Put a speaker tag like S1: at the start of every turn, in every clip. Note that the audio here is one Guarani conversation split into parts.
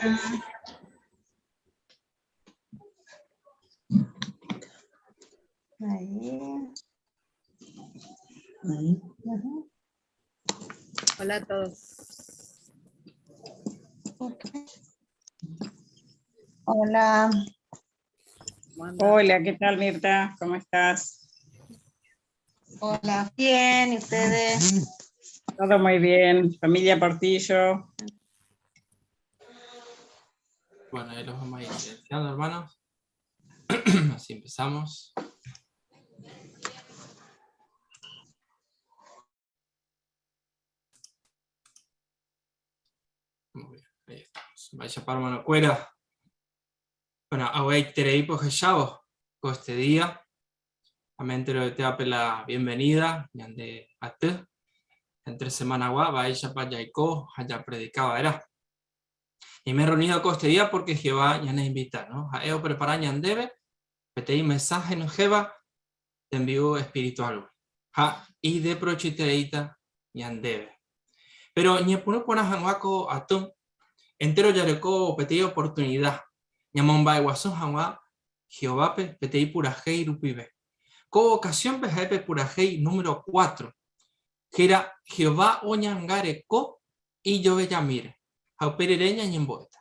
S1: Ahí.
S2: Ahí.
S1: Ujú.
S3: Hola a todos.
S1: Ok. Hola.
S3: ¿Cómo andan?
S4: Hola, ¿qué tal Mirta? ¿Cómo estás?
S1: Hola. Bien, ¿y ustedes?
S4: Todo muy bien. Familia Portillo.
S5: Bueno, ahí los vamos a ir silenciando, hermanos. Así empezamos. Muy bien, ahí estamos. Vaya para mano cuera. Bueno, aguaiterei pohechávo ko este día. Amén, te la bienvenida, ñande aty, entre semana gua, vaya jaiko, haya predicaba era. Y me he reunido con este día porque Jehová ya nos invita, ¿no? Ha'e oprepara ñandéve, peteĩ mensaje no Jehová, te envío espiritual. Ha ideprochitereíta ñandéve. Pero ñepyrũ porã hag̃ua ko aty, entero jareko peteĩ oportunidad, ñamomba'eguasu hag̃ua Jehovápe peteĩ purahéi rupive. Ko ocasión-pe ha'e pe purahéi número cuatro, héra Jehová oñangareko ijovejamíre, ha upe rire ñañembo'éta.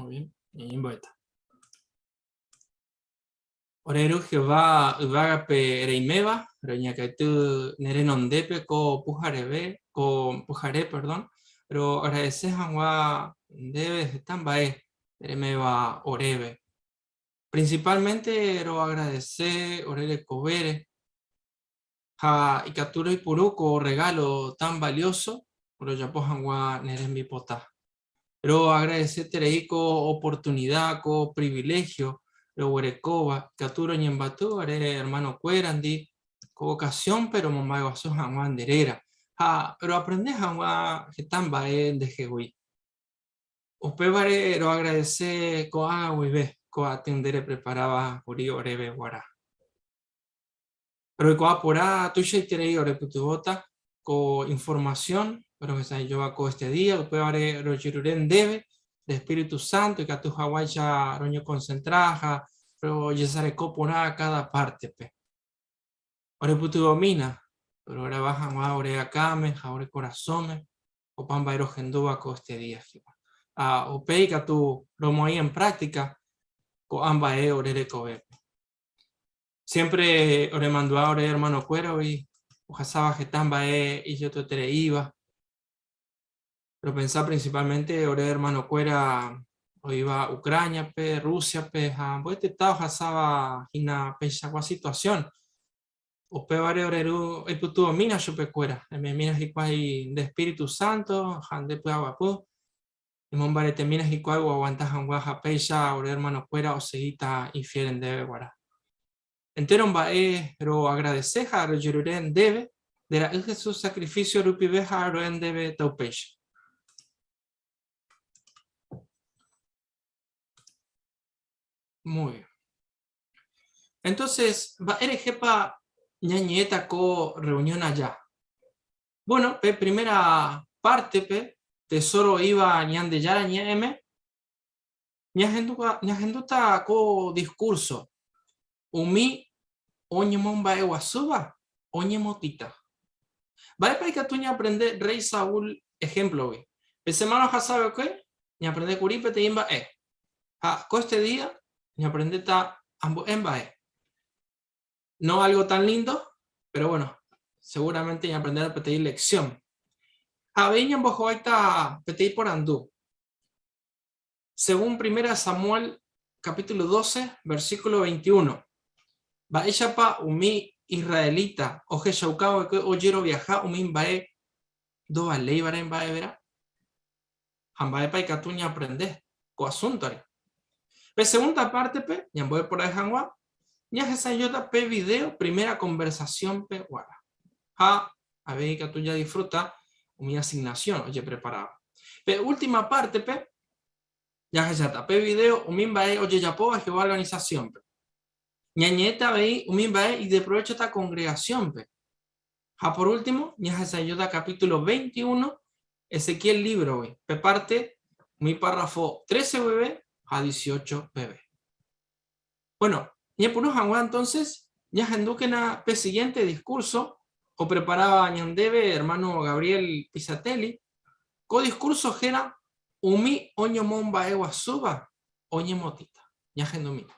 S5: Muy bien, ñañembo'éta. Ore Ru Jehová yvágape reiméva, roñakãity ne renondépe ko pyhareve, ko pyhare, perdón, roagradece hag̃ua ndéve heta mba'e reme'ẽva oréve. Principalmente roagradece ore rekovére ha ikatu roipuru ko regalo tan valioso rojapo hag̃ua ne rembipota. Roagradeseterei ko oportunida, ko privilegio roguerekóva, ikatu roñembyaty ore hermano-kuérandi ko ocasión-pe romomba'eguasu hag̃ua nde réra ha roaprende hag̃ua heta mba'e ndehegui. Upévare roagradese ko'ág̃a guive ko aty nde repreparáva kuri oréve guarã. Roikuaa porã tuichaiterei orepytyvõta ko informasión rohesa'ỹijóva ko este día, upévare rojerure ndéve nde espíritu sánto ikatu haguãicha roñokonsentra ha rojesareko porã káda pártepe. Orepytyvõmína rograva hag̃ua ore akãme ha ore korasõme opa mba'e rohendúva ko este día, Jehová. Ha upéi katu romoĩ en práctica ko'ã mba'e ore rekovépe. Siempre oremandu'a ore hermanokuéragui ohasáva heta mba'e ijetuetereíva. Ropensa principalmente ore hermanokuéra oĩva Ucrania-pe, Rusia-pe ha ambue tetã ohasáva hína peichagua situación. Upévare ore Ru oipytyvõmína chupekuéra, eme'ẽmína hikuái nde Espíritu Santo ha nde py'aguapy, Emombaretemína hikuái oaguanta hag̃ua ha péicha ore ermanokuéra osegíta infiél ndéve g̃uarã. Entéro mba'e roagradese ha rojerure ndéve, nde Ra'y Jesús sakrifísio rupive ha ro'e ndéve taupéicha. Muy bien. Entonces, mba'érehepa ñañe'ẽta ko reunión aja? Bueno, pe primera pártepe, tesoro oĩva Ñandejára Ñe'ẽme, ñahendúta ko discurso, Umi oñemomba'eguasúva oñemotĩta. Mba'épa ikatu ñaaprende rréi Saúl ehémplogui? Pe semána ohasa va'ekue ñaaprende kuri peteĩ mba'e, ha ko este día ñaaprendéta ambue mba'e. No algo tan lindo, pero bueno, seguramente ñaaprendéta peteĩ lección. Ha avei ñambohováita peteĩ porandu. Según Primera Samuel capítulo 12, versículo 21, mba'éichapa umi israelita ohechauka va'ekue ojeroviaha umi mba'e ndovaléivare mba'everã? Ha mba'épa ikatu ñaaprende ko asúntore? Pe segunda pártepe, ñambo'e porãve hag̃ua, ñahesa'ỹijóta pe vidéo primera konversasiónpe guarã. Ha avei ikatu jadisfruta umi asignasión ojepreparáva. Pe última pártepe, jahecháta pe vidéo umi mba'e ojejapóva Jehová organisasiónpe. Ñañe'ẽta avei umi mba'e ideprovéchota kongregasiónpe. Ha por último, ñahesa'ỹijóta capítulo 21 Ezequiel lívrogui, pe párte umi párrafo 13 guive ha 18 peve. Bueno, ñepyrũ hag̃ua entonces, ñahendúkena pe siguiente discurso opreparáva ñandéve hermano Gabriel Pisatelli. Ko discurso héra Umi oñomomba'eguasúva oñemotĩta. Ñahendumína.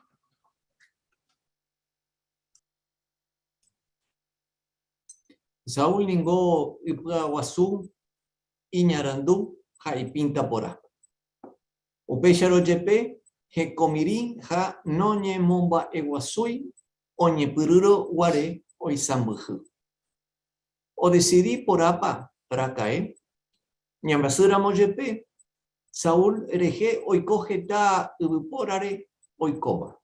S2: Saúl ningo ipy'aguasu, iñarandu ha ipínta porã. Upéicharõ jepe hekomirĩ ha noñemomba'eguasúi oñepyrũrõ guare oisãmbyhy. Odesidi porãpa raka'e? Ñambyasýramo jepe, Saúl rehe oiko heta yvypórare oikóva.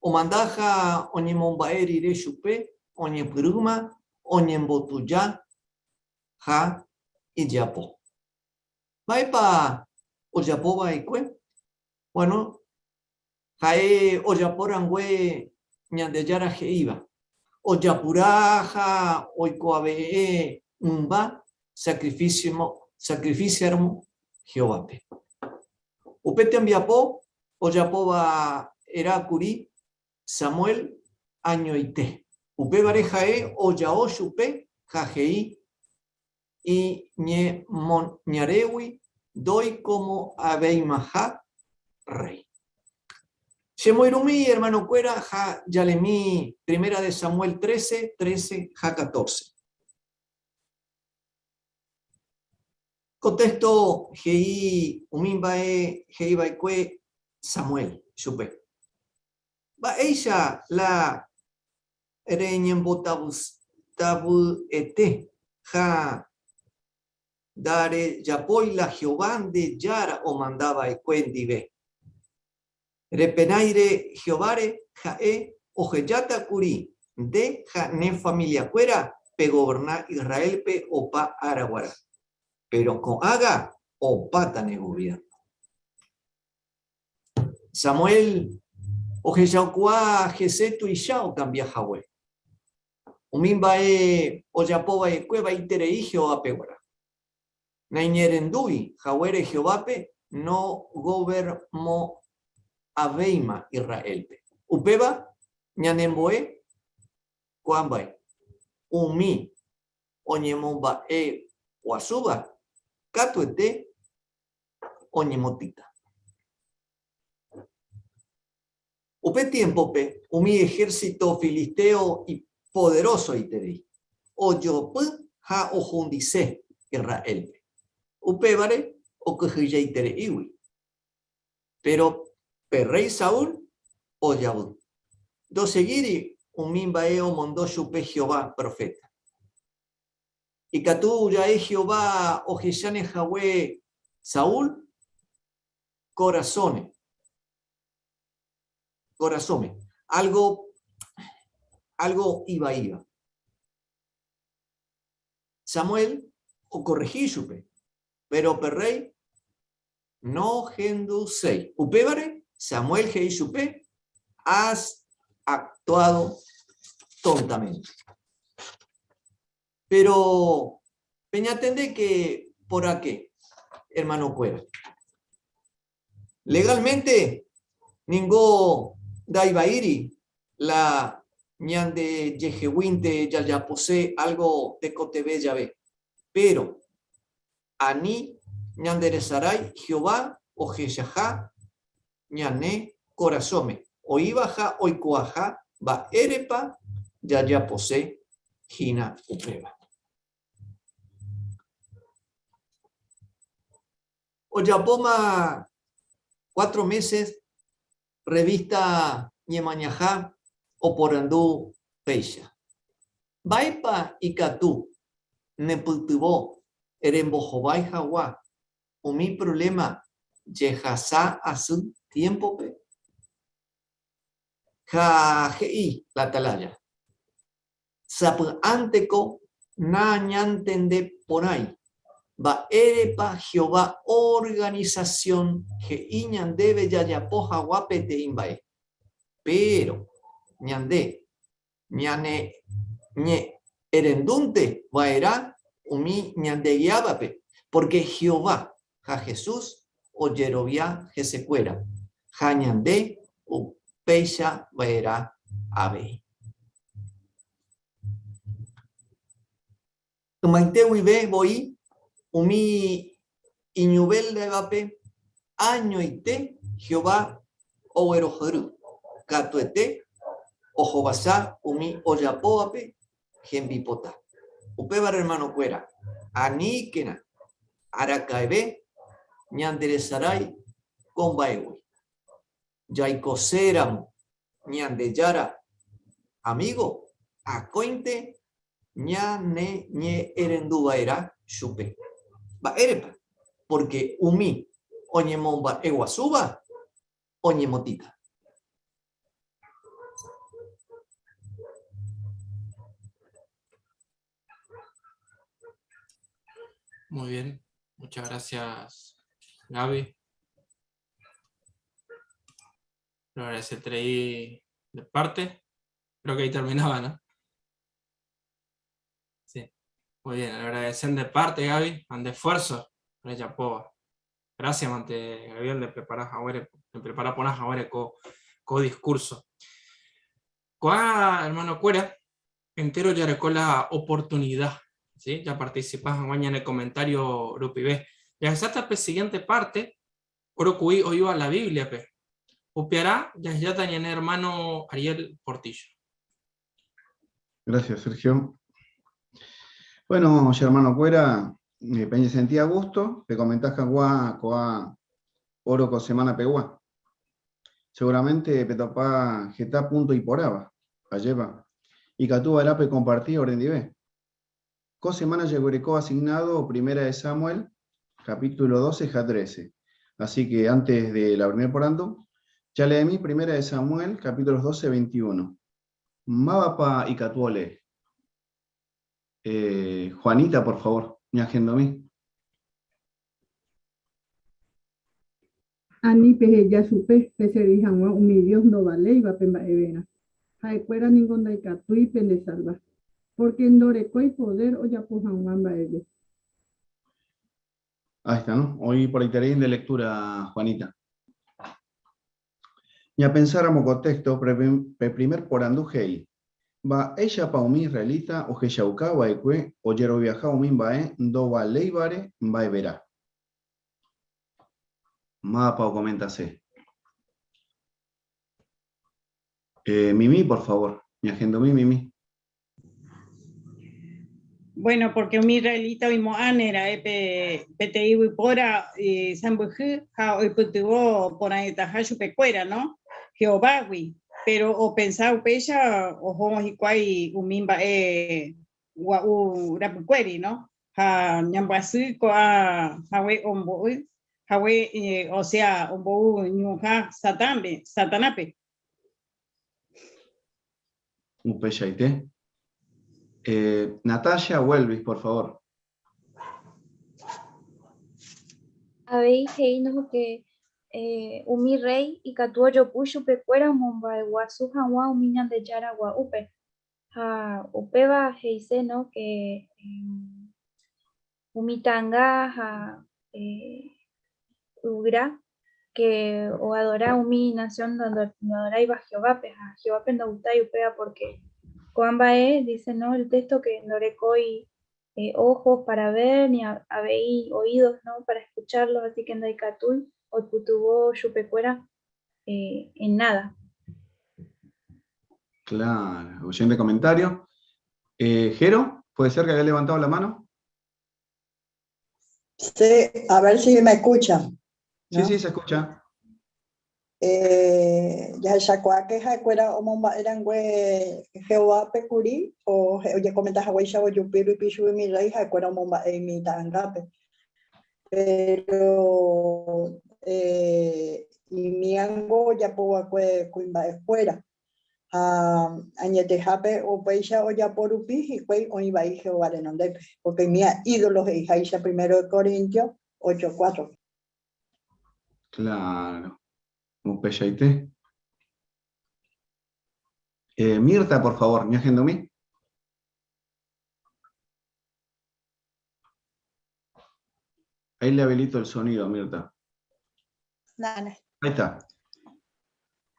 S2: Omanda ha oñemomba'e rire chupe oñepyrũma oñembotuja ha ijapo. Mba'épa ojapo va'ekue? Bueno, ha'e ojapo rangue Ñandejára he'íva, ojapura ha oikuave'ẽ mymba sakrifísioramo Jehovápe. Upe tembiapo ojapóva era kuri Samuel añoite. Upévare ha'e oja'o chupe ha he'i iñemoñarégui ndoikomo'ãveimaha. rréi. Chemoirũmi hermanokuéra ha jalemi Primera de Samuel 13, 13 ha 14. Ko téxto he'i umi mba'e he'i va'ekue Samuel chupe. Mba'éicha la reñembotavyete ha ndarejapói la Jehová nde Jára omanda va'ekue ndive? Repenáire Jehováre ha'e ohejáta kuri nde ha ne familiakuéra pegoverna Israélpe opa ára guarã. Péro ko'ág̃a opáta ne goviérno. Samuel ohechaukuaa hese tuicha okambia hague. Umi mba'e ojapo va'ekue vaiterei Jehovápe guarã. Naiñe'ẽrendúi haguére Jehovápe nogovermo'ãvéima Israélpe. Upéva ñanembo'e ko'ã mba'e, umi oñemomba'eguasúva katuete oñemotĩta. Upe tiémpope umi ehérsito filisteo ipoderosoiterei, ojopy ha ohundise Israélpe. Upévare okyhyjeitereígui. Péro pe rréi Saúl ojavy. Ndosegíri umi mba'e omondo chupe Jehová proféta. Ikatu ja'e Jehová ohecháne hague Saúl korasõme. Korasõme. Algo, algo ivaíva. Samuel okorrehi chupe, péro pe rréi nohenduséi. Upévare Samuel he'i chupe, Has actuado tontamente. Péro peñatendéke porãke, ermanokuéra. Legalmente ningo ndaivaíri la ñandejeheguínte jajapose álgo tekotevẽ jave. Péro ani ñanderesarái Jehová ohechaha ñane korasõme oĩva ha oikuaaha mba'érepa jajapose hína upéva. Ojapóma cuatro meses revista Ñemañaha oporandu péicha, Mba'épa ikatu nepytyvõ rembohovái hag̃ua umi provléma jehasa asy tiémpope? Ha he'i la Atalaya, Sapy'ánteko nañantendeporãi mba'érepa Jehová organisasión he'i ñandéve jajapo hag̃ua peteĩ mba'e. Péro ñande ñaneñe'ẽrendúnte va'erã umi ñandegiávape, pórke Jehová ha Jesús ojerovia hesekuéra, ha ñande upéicha va'erã avei. Ymaite guive voi umi iñuvéldavape añoite Jehová oguerohory, katuete ohovasa umi ojapóvape hembipota. Upévare ermanokuéra, aníkena araka'eve ñanderesarái ko mba'égui. Jaikoséramo Ñandejára amígo, akóinte ñaneñe'ẽrenduva'erã chupe. Mba'érepa? Pórke umi oñemomba'eguasúva oñemotĩta.
S5: Muy bien, muchas gracias Gaby. Lo agradeceré de parte. Creo que ahí terminaba, ¿no? Sí. Muy bien, agradecen de parte, Gaby, ande esfuerzo, Gracias, mante, Gabriel, de preparar de prepara poná haguére ko, ko discurso. Ko'ã hermano kuéra, entero jareko la oportunidad, ¿sí? Ya participas hag̃ua ñane comentario rupive. Jahecháta pe siguiente parte. Oroku'i oĩva la Bíbliape. Upearã jahejáta ñane ermáno Ariel Portillo.
S6: Gracias, Sergio. Bueno, che hermano-kuéra, peñesenti a gusto, pekomentá hag̃ua ko'ã oro ko semana pegua. Seguramente petopa heta punto iporãva, ajépa, ikatu va'erã pekomparti orendive. Ko semana jeguereko asignado Primera de Samuel, capítulo 12 ha 13. Así que antes de la primer porandu, jaleemi Primera de Samuel, capítulos 12, 21. Mávapa ikatu olee? Eh, Juanita, por favor, ñahendomi.
S7: Ani peheja chupe peservi hag̃ua umi dios ndovaléivape mba'everã. Ha'ekuéra ningo ndaikatúi pendesalva, pórke ndorekói podér ojapo hag̃ua mba'eve.
S6: Ahí está, no? Oĩ porãiterei nde lectura, Juanita. Ñapensáramo ko téxto pe primer porandu he'i, Mba'éichapa umi israelita ohechauka va'ekue ojeroviaha umi mba'e ndovaléivare mba'everã? Mávapa okomentase? Eh, Mimi, por favor. Ñahendomi, Mimi.
S4: Bueno, porque umi israelita oimo'ãne ra'e pe peteĩ yvypóra sãmbyhy ha oipytyvõ porã'ỹtaha chupekuéra, no? Jehovágui. Péro opensa upéicha oho hikuái umi mba'e gua'u rapykuéri, no? Ha ñambyasy ko'ã hague ombo'y hague, osea ombou ñuhã Satánpe, Satanápe.
S6: Upeichaite. Eh, Natasha Welvis, por favor.
S8: Avei he'i noho ke eh, umi rréi ikatu ojopy chupekuéra omomba'eguasu hag̃ua umi Ñandejára gua'úpe. Ha upéva he'ise no ke eh, umi ta'anga ha yvyra ke oadora umi nasión ndoadoráiva Jehovápe, ha Jehovápe ndogustái upéva pórke ko'ã mba'e dice no el téxto ke ndorekói ojos para ver ni avei oídos no para escucharlos, así ke ndaikatúi oipytyvõ chupekuéra en nada.
S6: Claro, oyente comentario. Jero, ¿puede ser que haya levantado la mano?
S9: Sí, a ver si me escuchan.
S6: Sí, sí, se escucha.
S9: Eh, jahechakuaáke ha'ekuéra omomba'e rangue Jehovápe kuri, ojekomenta haguéicha ojupi rupi chugui umi rréi, ha'ekuéra omomba'e umi ta'angápe. Péro eh, imiango ojapo va'ekue kuimba'ekuéra. Ha añetehápe upéicha ojapo rupi hikuái oĩ vai Jehová renondépe, pórke umíva ídolo he'iháicha Primero de Corintios 8, 4.
S6: Claro, upeichaite. Eh, Mirta, por favor, ñahendomi. Ahí le habilito el sonido, Mirta.
S1: Dale.
S6: Ahí está.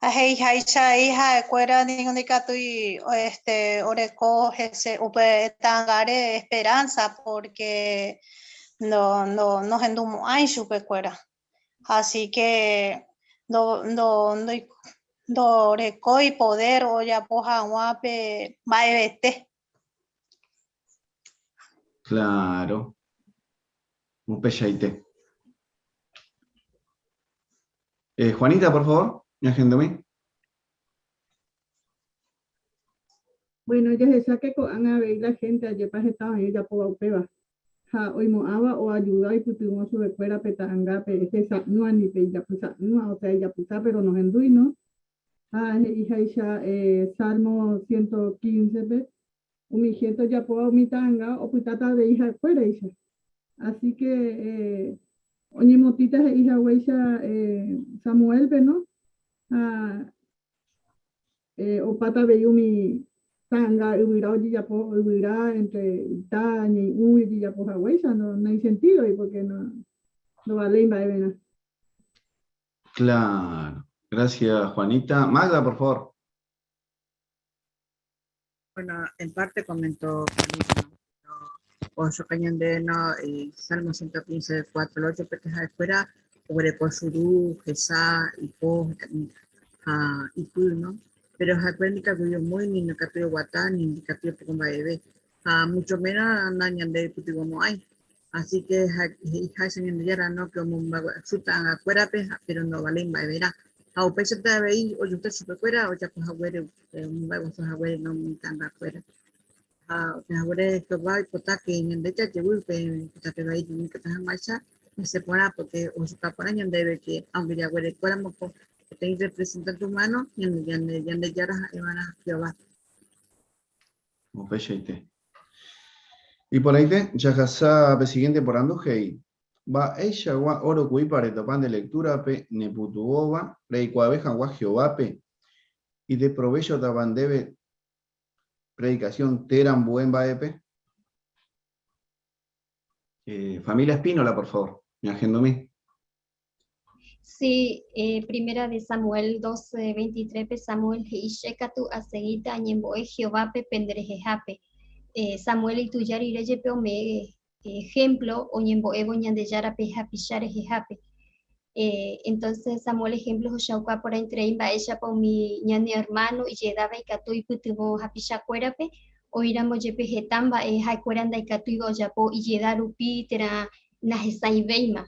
S1: Ha he'iháicha avei ha'ekuéra ningo ndaikatúi este, oreko hese upe ta'angáre esperanza porque no, no, nohendumo'ãi chupekuéra. Así que ndo, ndo, ndorekói poder ojapo hag̃ua pe mba'evete.
S6: Claro. Upeichaite. Eh, Juanita, por favor, ñahendomi.
S7: Bueno, jahecháke ko'ág̃a avei la hénte ajépa heta oĩ ojapóva upéva, ha oimo'ãva oajuda oipytyvõ chupekuéra pe ta'angápe hesa'ỹva ni pe ijapysa'ỹva, osea ijapysa péro nohendúi, no? Ha he'iháicha Salmo 115-pe, Umi hénte ojapóva umi ta'anga opytáta avei ha'ekuéraicha. Así ke oñemotĩta he'i haguéicha Samuélpe, no? Ha opáta avei umi ta'anga yvyra ojejapo yvyra entre ita, ñai'ũgui ojejapo haguéicha, no naisentídoi porque no ndovaléi mba'everã.
S6: Claro. Gracias, Juanita. Magda, por favor.
S3: Bueno, en parte comentó Juanita, ¿no? Pero, o yo cañón de no, eh, Salmo 115, 4 al 8, porque ha'ekuéra Oguereko suru, hesa, ipo ha ipy, no? Pero ha'ekuéra ndikatúi omýi, ni ndikatúi oguata, ni ndikatúi opoko mba'eve. Ha mucho menos na ñande pytyvõmo'ãi. Así que he'iháicha Ñandejára, no, que omomba'eguasu ta'angakuérape, pero ndovaléi mba'everã. Ha upéichante avei ojusta chupekuéra ojapo haguére omomba'eguasu haguére no umi ta'angakuéra. Ha upe haguére Jehová oipota que ñande jajevy pe tape vai ikatu hag̃uáicha ñasẽ porã, porque ohechuka porã ñandéve que aunque jaguerekóramo ko peteĩ representante humano, ñande Ñandejára ha'eva'erã Jehová.
S6: Upeichaite. Iporãite, jahasa pe siguiente porandu he'i, Mba'eichagua oro ku'ípa retopa nde lectura-pe nepytyvõva reikuaave hag̃ua Jehovápe ideprovéchotava ndéve predicación térã ambue mba'épe? Familia Espínola, por favor, ñahendumi.
S10: Sí, Primera de Samuel 12, 23-pe Samuel he'i, Che katu asegíta añembo'e Jehovápe penderehehápe. Samuel ituja rire jepe ome'ẽ ejemplo oñembo'évo Ñandejárape hapicha rehehápe. Entonces Samuel ejemplo ohechauka porãiterei mba'éichapa umi ñane hermano ijedáva ikatu oipytyvõ hapichakuérape, oĩramo jepe heta mba'e ha'ekuéra ndaikatúiva ojapo ijeda rupi térã nahesãivéima.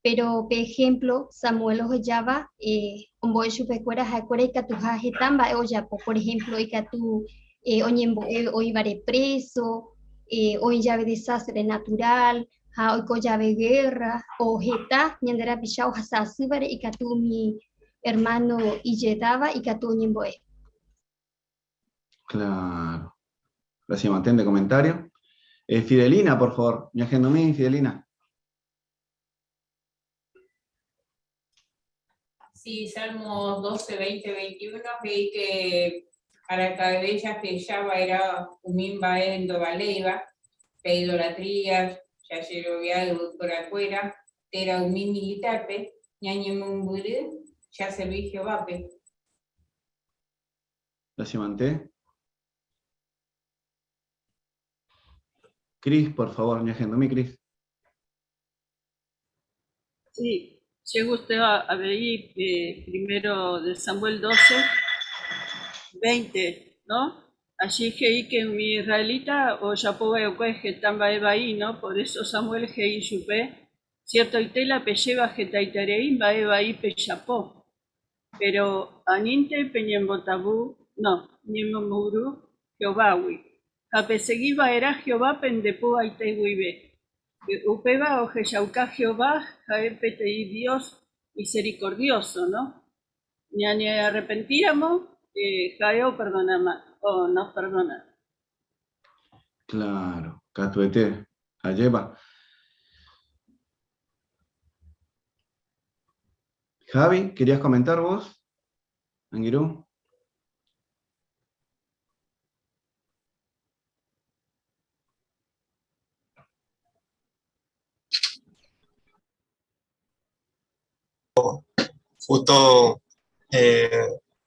S10: Péro pe ehémplo Samuel ohejáva ombo'e chupekuéra ha'ekuéra ikatuha heta mba'e ojapo. Por ehémplo, ikatu oñembo'e oĩvare préso, oĩ jave desástre naturál, ha oiko jave gérra, o heta ñande rapicha ohasa asývare ikatu umi ermáno ijedáva ikatu oñembo'e.
S6: Claro. Gracias, mantén de comentario. Fidelina, por favor. Ñahendomi, Fidelina.
S11: Sí, Salmos 12, 20, 21, he'i que araka'eve jahechava'erã umi mba'e ndovaléiva, pe idolatría, jajerovia yvyporakuéra térã umi militar-pe, ñañemombyry jaservi Jehovápe.
S6: Gracias, Manté. Cris, por favor, ñahendomi, Cris.
S12: Sí, che gustaba avei primero de Samuel 12, 20, no? Allí he'i que umi israelita ojapo va'ekue heta mba'e vai, no? Por eso Samuel he'i chupe, Ciertoite la pejéva hetaiterei mba'e vai pejapo, pero anínte peñembotavu, no, ñemombyry Jehovágui, ha pesegi va'erã Jehová pende py'aite guive. Upéva ohechauka Jehová ha'e peteĩ Dios misericordioso, no? Ñañearrepentíramo, ha'e operdonama, o nos perdona.
S6: Claro, katuete, ajépa. Javi, ¿querías comentar vos? Angirũ?
S13: Justo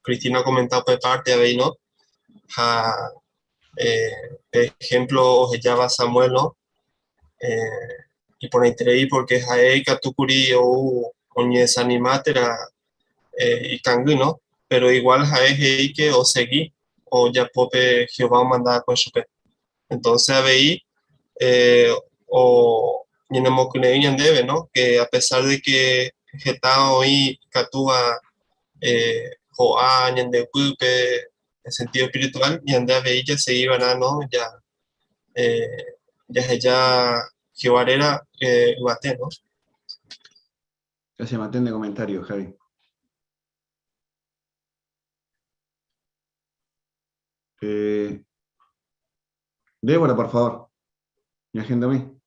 S13: Cristina comentaba pe parte avei, no? Ha pe ejemplo ohejáva Samuel, no? Iporãiterei porque ha'e ikatúkuri ou oñedesanima térã ikangy, no? Pero igual ha'e he'i que osegi ojapo pe Jehová omanda'akue chupe. Entonces avei o ñanemokyre'ỹ ñandéve, no? Que a pesar de que heta oĩ ikatúva ho'a ñande ypýpe en sentido espiritual, ñande avei jasegiva'erã, no? Ja jaheja Jehová réra yvate, no?
S6: Gracias, mantén de comentario, Javi. Débora, por favor. Ñahendomi.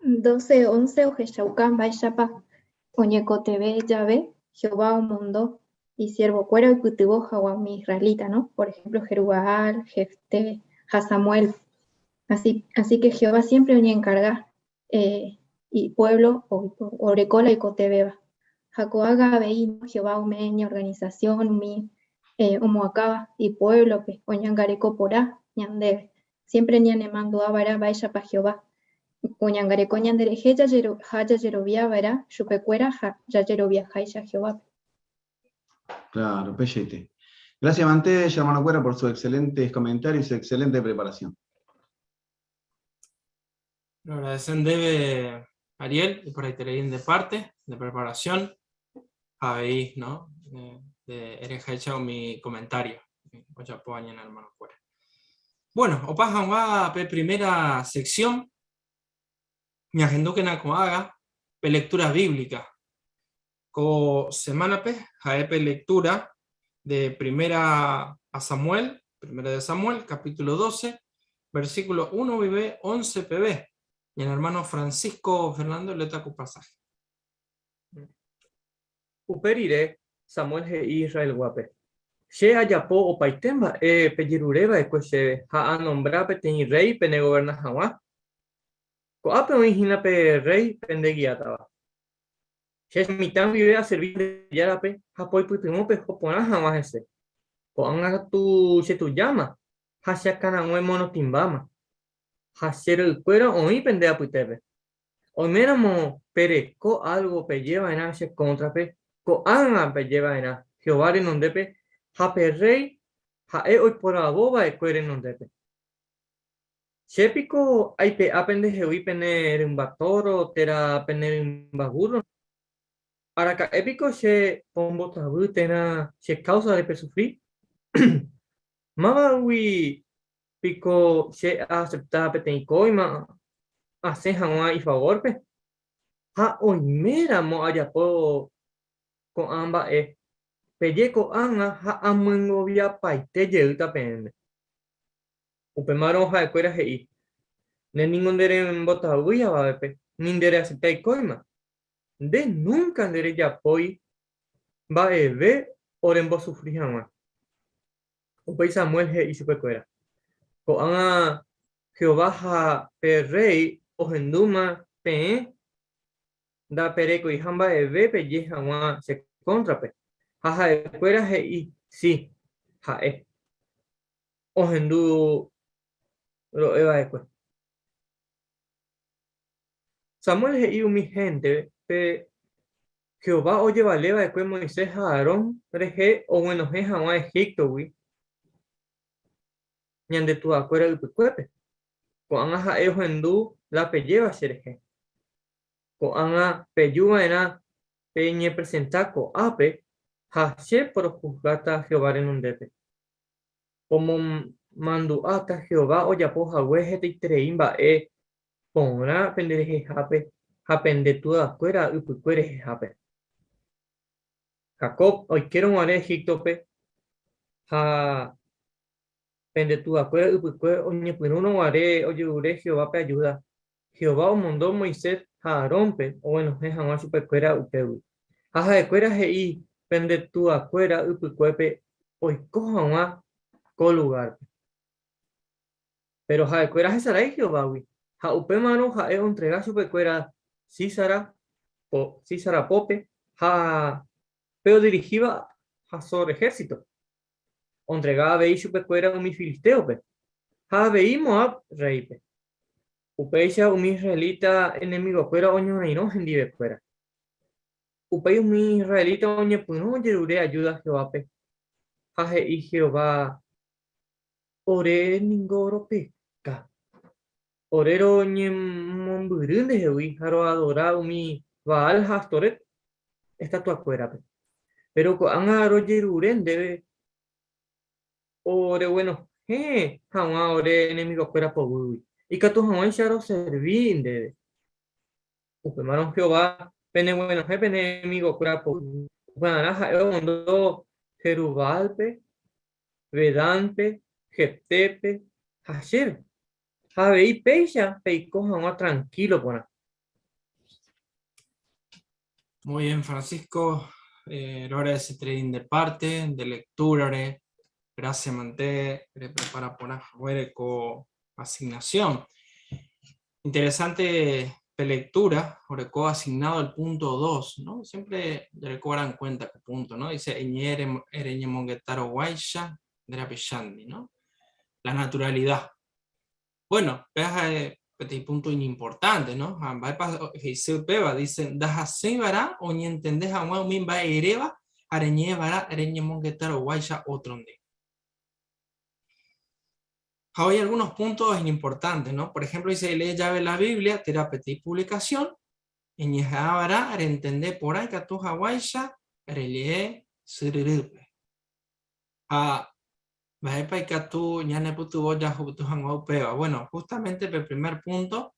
S8: 12, 11 ohechauka mba'éichapa oñekotevẽ jave Jehová omondo isiervokuéra oipytyvõ hag̃ua umi israelita, no? Por ejemplo, Jerubaal, Jefté ha Samuel. Así, así que Jehová siempre oñenkarga eh, ipuévlo oreko la oikotevẽva. Ha ko'ág̃a avei Jehová ome'ẽ iñorganisasión umi omoakãva ipuévlope oñangareko porã ñandéve. Siémpre ñanemandu'a va'erã mba'éichapa Jehová. Oñangareko ñanderehe ha jajeroviava'erã chupekuéra ha jajeroviaháicha Jehovápe.
S6: Claro, pellete. Gracias, mante, hermano por sus excelentes comentarios y su excelente preparación.
S5: Lo agradecen debe Ariel y por ahí te de parte, de preparación. Ahí, ¿no? De hecho mi comentario. Hermano fuera. Bueno, opajan va pe primera sección. Mi que haga pe lectura bíblica. Ko semana pe jae lectura de primera a Samuel, primera de Samuel, capítulo 12, versículo 1 vive 11 pb. Y el hermano Francisco Fernando le toca pasaje.
S14: Upe rire, Samuel he'i Israel guápe, Che ajapo opaite mba'e pejerure va'ekue chéve ha anombra peteĩ rréi penegoverna hag̃ua. Ko'ápe oĩ hína pe rréi pendegiátava. Che mitã guive aservi Ñandejárape ha poipytyvõ peho porã hag̃ua hese. Ko'ág̃a katu chetujáma ha che akãrague morotĩmbáma, ha che ra'ykuéra oĩ pende apytépe. Oiméramo pereko álgo peje va'erã che kóntrape, ko'ág̃a peje va'erã Jehová renondépe ha pe rréi ha'e oiporavo va'ekue renondépe. Che piko aipe'a pendehegui pene rymba tóro térã pene rymba vúrro? Araka'e piko che pombotavy térã che káusare pesufri? Mávagui piko che aasepta peteĩ kóima asẽ hag̃ua ifavórpe? Ha oiméramo ajapo ko'ã mba'e, peje ko'ág̃a ha amyengoviapaite jeýta peẽme. Upémarõ ha'ekuéra he'i, Nde ningo nderembotavýi avavépe, ni ndereaseptái kóima. Nde núnka nderejapói mba'eve orembosufri hag̃ua. Upéi Samuel he'i chupekuéra, Ko'ág̃a Jehová ha pe rréi ohendúma peẽ ndaperekoiha mba'eve peje hag̃ua che kóntrape. Ha ha'ekuéra he'i, Si, ha'e ohendu ro'e va'ekue. Samuel he'i umi héntepe Jehová ojevale va'ekue Moisés ha Aarón rehe oguenohẽ hag̃ua Egíptogui ñande tuakuéra ypykuépe. Ko'ág̃a ha'e ohendu la pejéva cherehe. Ko'ág̃a peju va'erã peñepresenta ko'ápe ha che porohusgáta Jehová renondépe. Pomomandu'áta Jehová ojapo hague hetaiterei mba'e porã penderehehápe ha pende tuakuéra ypykue rehehápe. Jacob oikérõ guare Egíptope ha pende tuakuéra ypykue oñepyrũrõ guare ojerure Jehovápe ajúda, Jehová omondo Moisés ha Aarónpe oguenohẽ hag̃ua chupekuéra upégui. Ha ha'ekuéra he'i pende tuakuéra ypykuépe oiko hag̃ua ko lugárpe. Péro ha'ekuéra hesarái Jehovágui, ha upémarõ ha'e ontrega chupekuéra Sísara, Sísara pópe ha pe odirihíva Hazor ehérsito. Ontrega avei chupekuéra umi filistéope ha avei Moab rréipe. Upéicha umi israelita enemigokuéra oñorairõ hendivekuéra. Upéi umi israelita oñepyrũ ojerure ajúda Jehovápe, ha he'i Jehová Ore ningo ropeka. Ore roñemombyry ndehegui ha roadora umi Baal ha Astoret estatuakuérape. Péro ko'ág̃a rojerure ndéve oreguenohẽ hag̃ua ore enemigokuéra poguýgui, ikatu hag̃uáicha roservi ndéve. Upémarõ Jehová peneguenohẽ pene enemigokuéra poguýgui. Upearã ha'e omondo Jerubáalpe Vedánpe, Jeftépe ha chéve, ha avei péicha peiko hag̃ua trankílo porã.
S5: Muy bien, Francisco. Roagradecerei nde parte, nde lectura-re. Gracias mante reprepara porã haguére ko asignación. Interesante pe lectura, oreko asignado el punto 2, ¿no? Siempre jareko'arã en cuenta ko punto, ¿no? Dice, eñe'ẽreñemongetarõguáicha nde rapichándi, ¿no? La naturalidad. Bueno, péva ha'e peteĩ punto iñimportante, no? Ha mba'épa he'ise upéva? Dice, ndahasýi va'erã oñentende hag̃ua umi mba'e eréva ha reñe'ẽ va'erã reñemongetarõguáicha ótrondi. Ha oĩ algunos puntos iñimportantes, no? Por ejemplo, dice, elee jave la Biblia térã peteĩ publicación, eñeha'ã va'erã rentende porã ikatu haguáicha relee syryrýpe. Ha mba'épa ikatu ñanepytyvõ jahupyty hag̃ua upéva? Bueno, justamente pe primer punto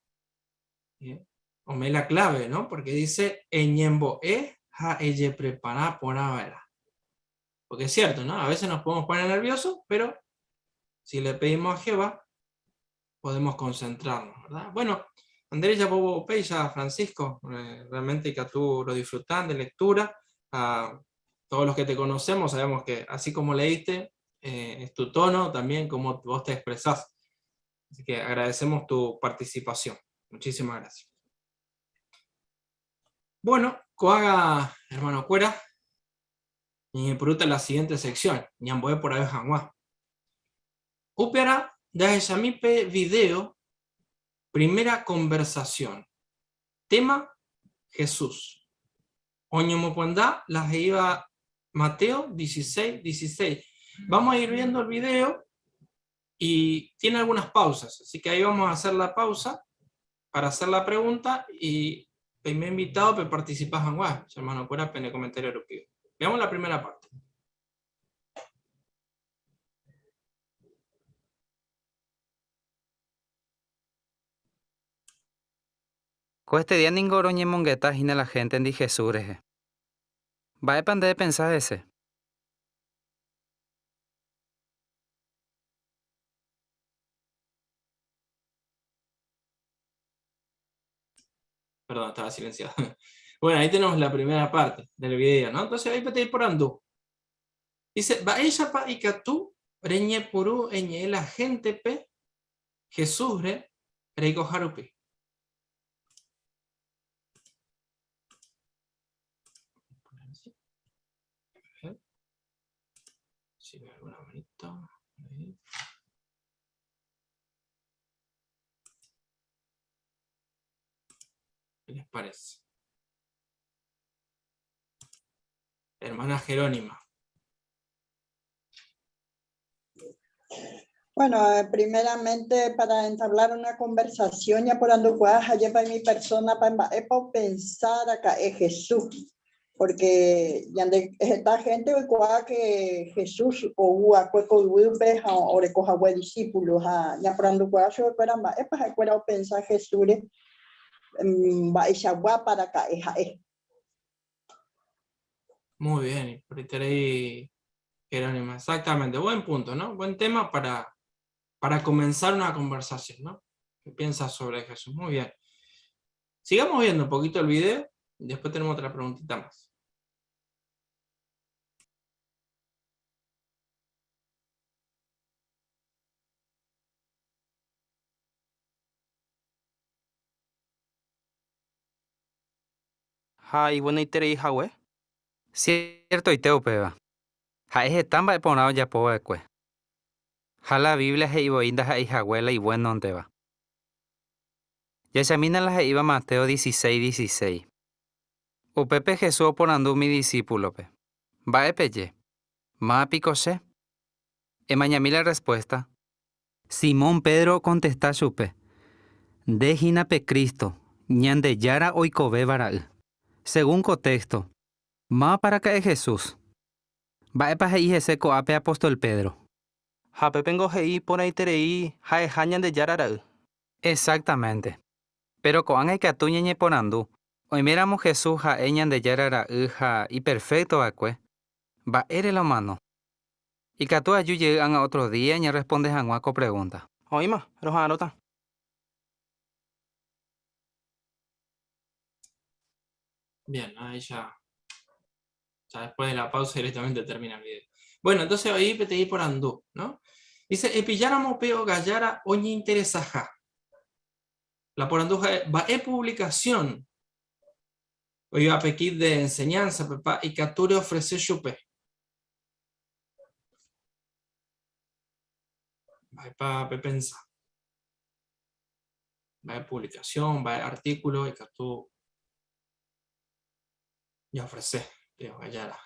S5: ome'ẽ la clave, no? Porque dice eñembo'e ha ejeprepara porã va'erã. Porque es cierto, ¿no? A veces nos podemos poner nerviosos, pero si le pedimos a Jehová, podemos concentrarnos, ¿verdad? Bueno, Andrés ya upéicha, Francisco, realmente que tú lo disfrutan de lectura. A todos los que te conocemos sabemos que así como leíste, es tu tono también, como vos te expresás. Así que agradecemos tu participación. Muchísimas gracias. Bueno, ko'ág̃a, hermano kuéra, ñañepyrũta la siguiente sección, ñambo'e porãve hag̃ua. Upearã jahechami pe video Primera conversación. Tema, Jesús. Oñemopyenda la he'íva Mateo 16, 16. Vamos a ir viendo el video y tiene algunas pausas, así que ahí vamos a hacer la pausa para hacer la pregunta y me he invitado a participar en hermano, fuera en el comentario europeo. Veamos la primera parte.
S15: Koestedía ningo roñemongeta hína la héntendi Jesús rehe. Mba'épa nde epensa hese?
S5: Perdón, estaba silenciado. Bueno, ahí tenemos la primera parte del video, ¿no? Entonces ahí peteĩ porandu. Dice, mba'éichapa ikatu reñepyrũ eñe'ẽ la héntepe Jesúsre reikoha rupi? Si veo alguna manito. Ahí. ¿Qué les parece? Hermana Jerónima.
S9: Bueno, primeramente para entablar una conversación ya por andukuaa lleva mi persona para pensar acá es Jesús, porque ya de esta gente oikuaa que Jesús ou akue ko yvýpe ha oreko hague discípulo ha ñaporandukuaa chupekuéra mba'épa ha'ekuéra opensa Jesúsre mba'eichaguápa raka'e ha'e.
S5: Muy bien, por ahí Jerónima, exactamente, buen punto, ¿no? Buen tema para comenzar una conversación, ¿no? ¿Qué piensas sobre Jesús? Muy bien. Sigamos viendo un poquito el video y después tenemos otra preguntita más.
S15: Ha iguenoiterei hague. Ciertoite upéva. Ha'e heta mba'e porã ojapo va'ekue. Ha la Biblia he'i voi ndaha'éi hague la iguénonteva. Jahechamína la he'íva Mateo 16, 16. Upépe Jesús oporandu umi disípulope, Mba'e peje? Máva piko che? Emañami la respuesta. Simón Pedro okontesta chupe, Nde hína pe Cristo, Ñandejára oikovéva ra'y. Según ko téxto, mávapa raka'e Jesús? Mba'épa he'i hese ko'ápe apóstol Pedro?
S14: Ha pépengo he'i porãiterei ha'eha Ñandejára ra'y.
S15: Exactamente. Péro ko'ág̃a ikatu ñañeporandu, Oiméramo Jesús ha'e Ñandejára ra'y ha iperfékto va'ekue, mba'ére la omano? Ikatu aju jey ág̃a ótro día ñarresponde hag̃ua ko pregúnta.
S14: Oĩma, roha'arõta.
S5: Bien, ahí ya, ya después de la pausa directamente termina el video. Bueno, entonces ahí peteĩ porandu, ¿no? Dice, epilláramo pe ogajára oñeinteresaha. La porandu ha'e, mba'e publicación oĩva pe kit de enseñanza pepa ikatu reofrece chupe? Mba'épa pepensa? Mba'e publicación, mba'e artículo ikatu jaofrece pe ogajára.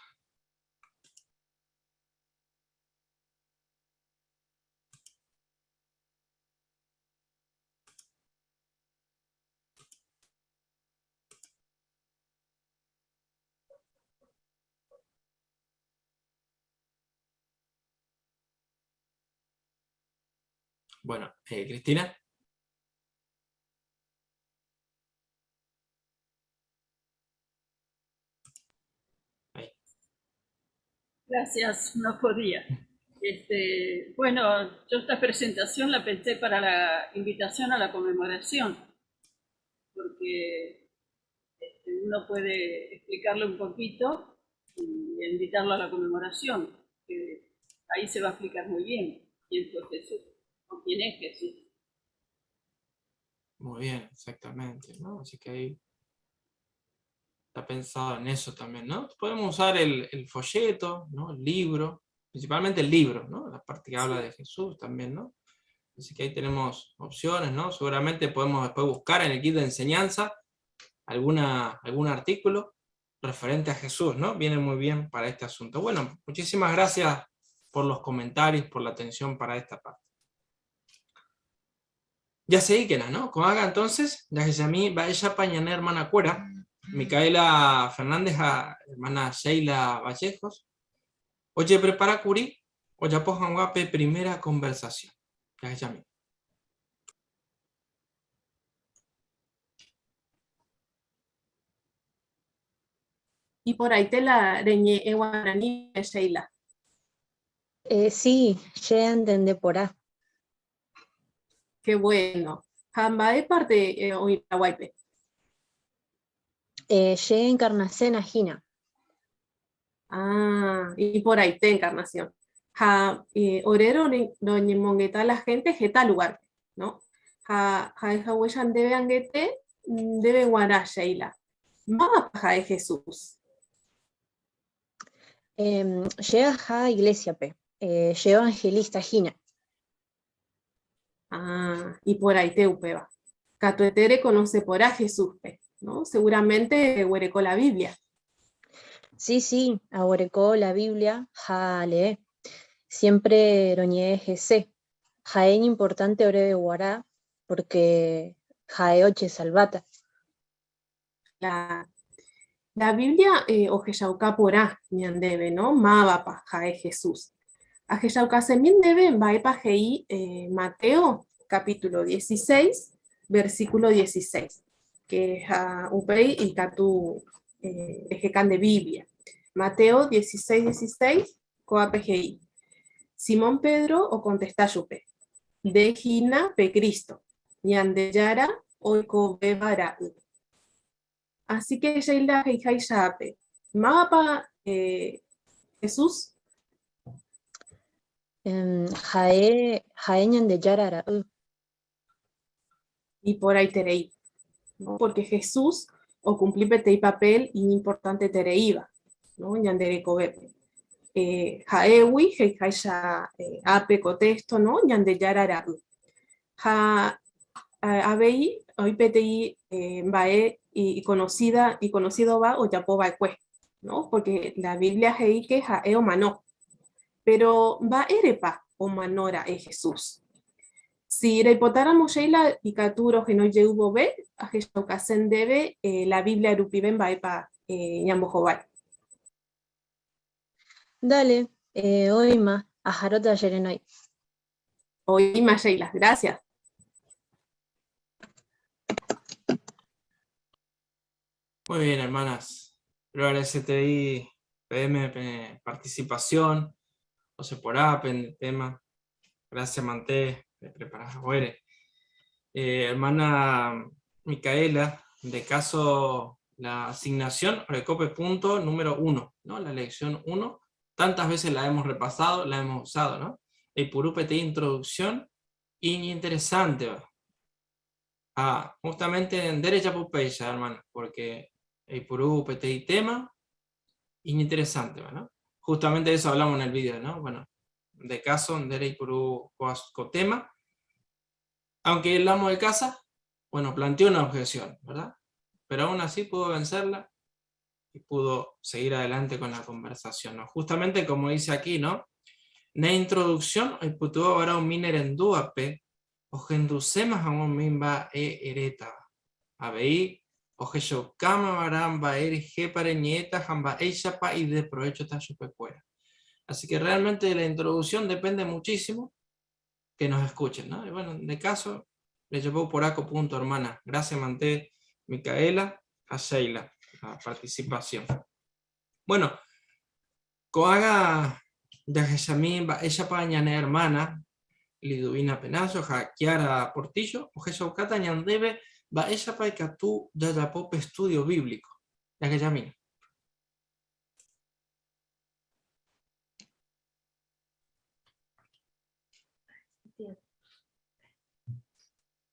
S5: Bueno, Cristina.
S12: Ahí. Gracias, no podía. Bueno, yo esta presentación la pensé para la invitación a la conmemoración, porque uno puede explicarle un poquito y invitarlo a la conmemoración, que ahí se va a explicar muy bien quién fue Jesús o quién es Jesús.
S5: Muy bien, exactamente, ¿no? Así que ahí está pensado en eso también, ¿no? Podemos usar el folleto, ¿no? El libro, principalmente el libro, ¿no? La parte que habla de Jesús también, ¿no? Así que ahí tenemos opciones, ¿no? Seguramente podemos después buscar en el kit de enseñanza algún artículo referente a Jesús, ¿no? Viene muy bien para este asunto. Bueno, muchísimas gracias por los comentarios, por la atención para esta parte. Ya sé que no, ¿no? Con haga entonces, ya que a mí va ella pañané hermana cuera, Micaela Fernández, a hermana Sheila Vallejos. Oye, prepara curi, o ya pojan guape primera conversación. Ya que a mí.
S16: Y por ahí te la reñe guaraní, Sheila.
S17: Sí, ya entendé por ahí.
S16: Qué bueno. Jamba de parte hoy la guaype.
S17: Ye encarnación ajina.
S16: Ah, y por ahí te encarnación. Ja orero doña mongueta la gente jeta lugar, ¿no? Ja, ja, ja, huellan debe anguete, debe guará, Sheila. Mapa ja de Jesús.
S17: Llega ja iglesia pe. Evangelista jina.
S16: Ah, y por ahí te upeba. Catuetere conoce por a Jesús, pe, ¿no? Seguramente huerecó la Biblia.
S17: Sí, sí, ahuerecó la Biblia, ja lee. Siempre roñé Jesé. Jaén importante ore de guará, porque jae oche salvata.
S16: La Biblia ojeyauka porá, ñandebe, ¿no? Mávapa, jae Jesús. Ajeyauka semín debe, vaepa jei Mateo, capítulo 16, versículo 16, que es a upei y katu ejecan de Biblia. Mateo 16, 16, coape jei. Simón Pedro o contesta yupe, de Gina pe Cristo, ñandeyara oiko bebara u. Así que Sheila Heijai Yape, Mapa Jesús.
S17: Jae, jae ñandeyara ra u.
S16: Y por ahí terei, ¿no? Porque Jesús o cumplí petei papel importante tereiba, ¿no? Ñandereko bepe. Jaewi, heijai ya ape cotesto, ¿no? Ñandeyara ra u. Ja, abei, hoy petei bae y conocida, y conocido va o yapo va ecue, ¿no? Porque la Biblia jei que jae o manó. Pero va erepa o manora es Jesús. Si reipotáramos Sheila y Caturo que no llevo be, a Jesús debe la Biblia rupiben va epa ñambojobai.
S17: Dale, oima, a Jarota Yerenoi.
S16: Oima, Sheila, gracias.
S5: Muy bien, hermanas. Lo agradecete PM, P, participación, o se por A, P, en el tema. Gracias, Manté, de preparar Juere. Hermana Micaela, de caso la asignación, recope punto número 1, ¿no? La lección 1, tantas veces la hemos repasado, la hemos usado, ¿no? El purupete introducción, interesante, ¿va? Ah, justamente en derecha pupeya, hermano, porque el purupete y tema, interesante, ¿no? Justamente de eso hablamos en el video, ¿no? Bueno, de caso, en derecha purú tema, aunque el amo de casa, Bueno, planteó una objeción, ¿verdad? Pero aún así pudo vencerla y pudo seguir adelante con la conversación, ¿no? Justamente como dice aquí, ¿no? Na introducción, oipytyvõ va'erã umi nerendúvape ohenduséma hag̃ua umi mba'e erétava. Avei, ohechaukáma va'erã mba'e rehépa reñe'ẽta ha mba'éichapa ideprovéchota chupekuéra. Así que realmente de la introducción depende muchísimo que nos escuchen, ¿no? Y bueno, de caso, le llevó por aco punto, hermana. Gracias, Manté, Micaela, a Sheila, la participación. Bueno, ko'ág̃a jahechami mba'éichapa ñane hermana Liduvina Penazo ha Kiara Portillo ohechaukáta ñandéve mba'éichapa ikatu jajapo pe estudio bíblico. Jahechamína.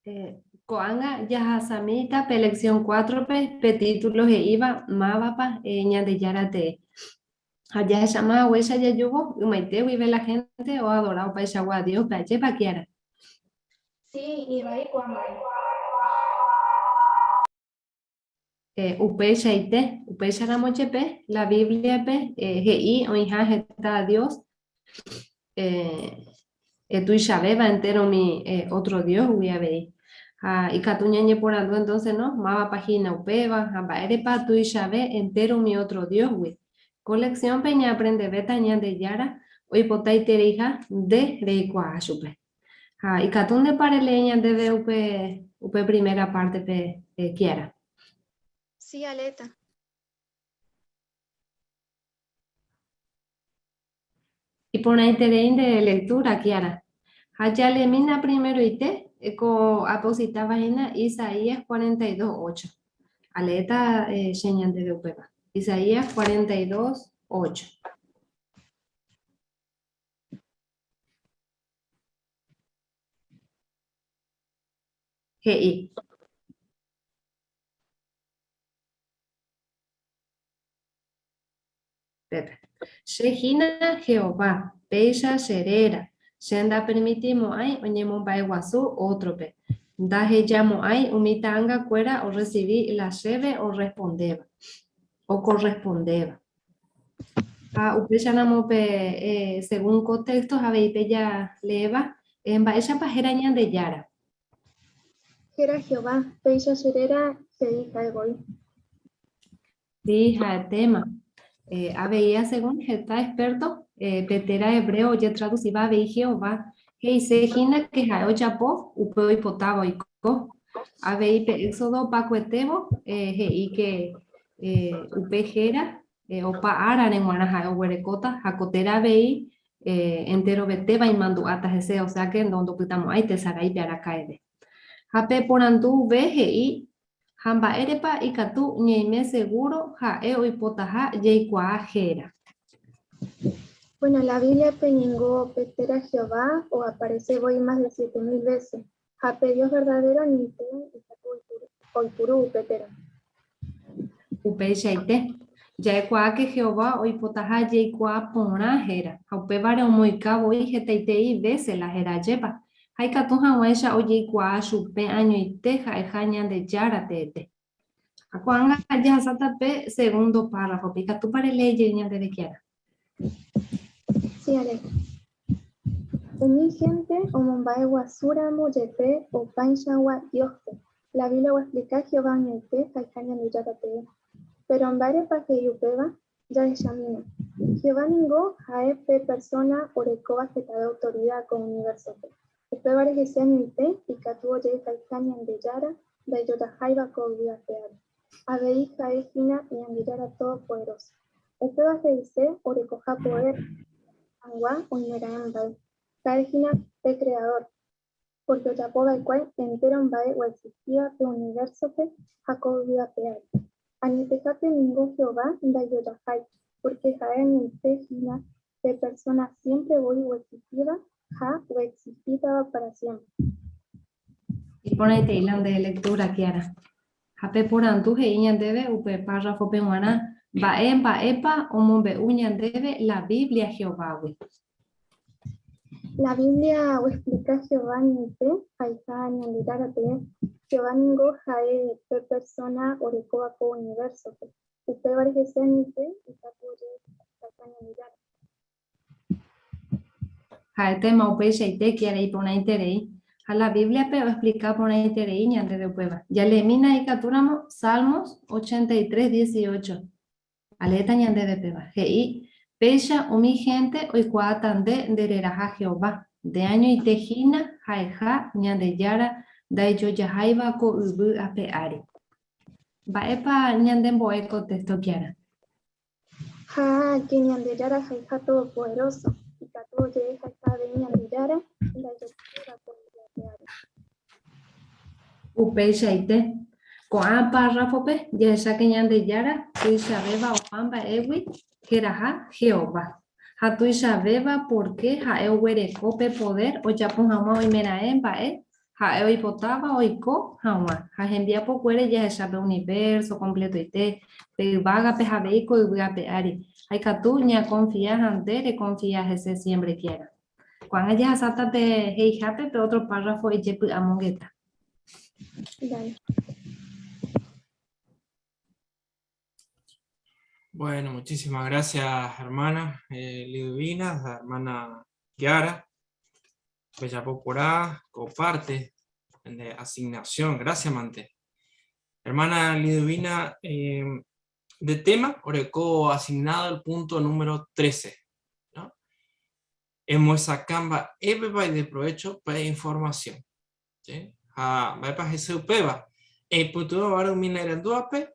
S18: Eh, ko'ág̃a jahasamíta pe lección 4-pe pe título he'íva Mávapa eh, Ñandejára tee. Ha jahecháma haguéicha jajúvo, ymaite guive la gente oadora opaichagua Dios-pe, ajépa Kiara?
S8: Sí, ivai ko'ã mba'e.
S18: Eh, upeichaite, upéicharamo jepe, la Biblia-pe eh, he'i oĩha heta Dios eh, eh, tuichavéva entero umi eh, otro Dios-gui avei. Ha ikatu ñañeporandu entonces, no? Mávapa hína upéva ha mba'érepa tuichave entero umi otro Dios-gui. Ko lección-pe ñaaprendevéta Ñandejára oipotaitereiha nde reikuaa chupe. Ha ikatu ndépa relee ñandéve upe, upe primera parte-pe, eh, Kiara?
S8: Sí, Aleta.
S18: Iporãiterei nde lectura, Kiara. Ha jaleemína primeroite ko apositáva hína Isaías 42, 8. Aleéta eh, che ñandéve upéva. Isaías 42, 8. He'i. Pépe. Che hína Jehová, péicha che réra, che ndapermitimo'ãi oñemomba'eguasu ótrope. Ndahejamo'ãi umi ta'angakuéra orresivi la chéve orrespondéva, okorrespondéva. Ha upéicharamo pe eh, según ko texto avei pe jaleéva, eh, mba'éichapa héra Ñandejára?
S8: Héra Jehová, péicha che réra he'i ha'e voi.
S18: Sí, ha'etéma. Eh, avei asegún heta experto, eh, pe téra hebreo ojetraducíva avei Jehová, he'ise hína ke ha'e ojapo upe oipotáva oiko. Avei pe Éxodo opakuetévo eh, he'i ke eh, upe héra eh, opa árare g̃uarã ha'e oguerekóta ha ko téra avei eh, enterovetéva imandu'áta hese, osea ke ndopytamo'ãi tesaráipe araka'eve. Ha pe porandu ve he'i Ha mba'érepa ikatu ñaime segúro ha'e oipotaha jaikuaa héra?
S8: Bueno, la Bíbliape ningo pe téra Jehová oaparese voi mas de siete mil vése, ha pe Dios verdadéro añoite ikatu oipuru upe téra.
S18: Upeichaite, ja'ekuaa ke Jehová oipotaha jaikuaa porã héra, ha upévare omoĩka voi hetaitei vése la héra ajépa. Ha ikatu hag̃uáicha ojeikuaa chupe añoite ha'eha Ñandejára teete. Ha ko'ág̃a jahasáta pe segundo párrafope, ikatúpa relee jey ñandéve Kiara?
S8: Sí, Ale. Umi hénte omomba'e guasúramo jepe opaichagua Dióspe, la Biblia oexplika Jehová añoite ha'eha Ñandejára tee. Péro mba'érepa he'i upéva? Jahechamína. Jehová ningo ha'e pe persóna orekóva hetave autorida ko univérsope. Upévare hese añoite ikatu ojehayha Ñandejára ndaijojaháiva ko yvy ape ári. Avei ha'e hína Ñandejára Todopoderóso. Upéva he'ise orekoha poder hag̃ua oimeraẽ mba'e. Ha'e hína pe Kreadór, pórke ojapo va'ekue entéro mba'e oexistíva pe univérsope ha ko yvy ape ári. Añetehápe ningo Jehová ndaijojahái, pórke ha'e añoite hína pe persóna siémpre voi oexistíva ha oexistítava pára siémpre.
S18: Iporãitei la nde lektúra, Kiara. Ha pe porandu he'i ñandéve upe párrafope g̃uarã, Mba'e mba'épa omombe'u ñandéve la Biblia Jehovágui?
S8: La Biblia oexplika Jehová añoite ha'eha Ñandejára tee. Jehová ningo ha'e pe persóna orekóva ko univérsope. Upévare hese añoite ikatu ojehechauka Ñandejára.
S18: Ha'etéma upeichaite Kiara iporãiterei, ha la Bíbliape oexplika porãiterei ñandéve upéva. Jaleemína ikatúramo Salmos 83, 18. Aleéta ñandéve péva. He'i, Péicha umi hénte oikuaáta nde ndereraha Jehová, nde añoite hína ha'eha Ñandejára ndaijojaháiva ko yvy ape ári. Mba'épa ñandembo'e ko téxto Kiara?
S8: Ha ke Ñandejára ha'eha Todopoderoso, ikatu oje'e ha'eha avei Ñandejára ndaijojahaiva ko yvy ape ári.
S18: Upeichaite, ko'ã párrafope jahecha ke Ñandejára tuichavéva opa mba'égui heraha Jehová. Ha tuichavéva pórke ha'e oguereko pe podér ojapo hag̃ua oimeraẽ mba'e Ha'e oipotáva oiko hag̃ua, ha hembiapokuére jahecha pe univérso kompletoite, pe yvágape ha avei ko yvy ape ári, ha ikatu ñakonfia ha nde rekonfia hese siémpre kiéra. Ko'ág̃a jahasáta pe he'ihápe pe ótro párrafo ejepy'amongeta.
S8: Dale.
S5: Bueno, muchísimas gracias, hermana Liduvina, hermana Kiara. Bellapoporá, comparte de asignación. Gracias, Mante. Hermana Liduvina, de tema, oreco asignado el punto número 13. ¿No? Emoesakãmba épepa ideprovécho pe información. ¿Sí? Ha mba'épa hese upéva? Eipytyvõ vare umi nerendúvape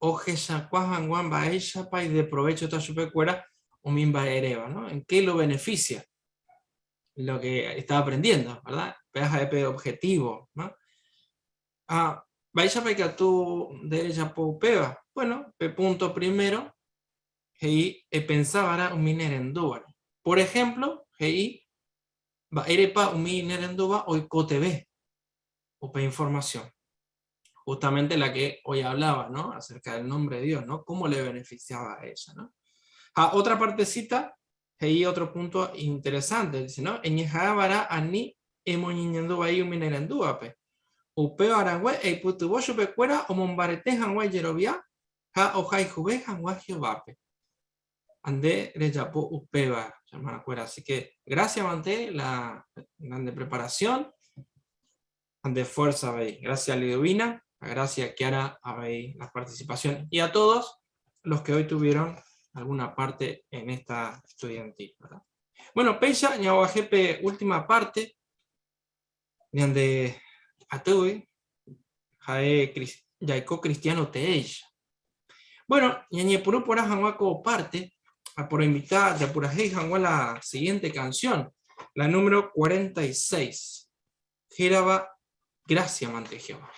S5: ohechakua hag̃ua mba'éichapa ideprovéchota chupekuéra umi mba'e eréva, ¿no? En qué lo beneficia lo que está aprendiendo, ¿verdad? Péva ha'e pe objetivo, ¿no? Ha mba'éichapa ikatu nde rejapo upéva? Bueno, pe punto primero he'i epensa va'erã umi nerendúvare. Por ejemplo, he'i Mba'érepa umi nerendúva oikotevẽ upe información? Justamente la que hoy hablaba, ¿no? Acerca del nombre de Dios, ¿no? ¿Cómo le beneficiaba a ella, ¿no? Ha otra partecita, he'i otro punto interesante, dice, ¿no? Eñeha'ãva'erã ani emoñeñandu vai umi nerendúvape. Upéva rangue eipytyvõ chupekuéra omombarete hag̃ua ijerovia ha ohayhuve hag̃ua Jehovápe. Ha nde rejapo upéva, hermanakuéra. Así que gracias, Mante, la grande preparación. Ha nde fuerza avei. Gracias, Liduvina. Gracias, Kiara, avei la participación. Y a todos los que hoy tuvieron alguna parte en esta estudiantil, ¿verdad? Bueno, péicha ñaguaje pe última parte ñande atýgui ha'e jaiko cristiano teéicha. Bueno, ñañepyrũ porã hag̃ua ko parte, aporoinvita japurahéi hag̃ua la siguiente canción, la número 46, hérava Gracia mante Jehová.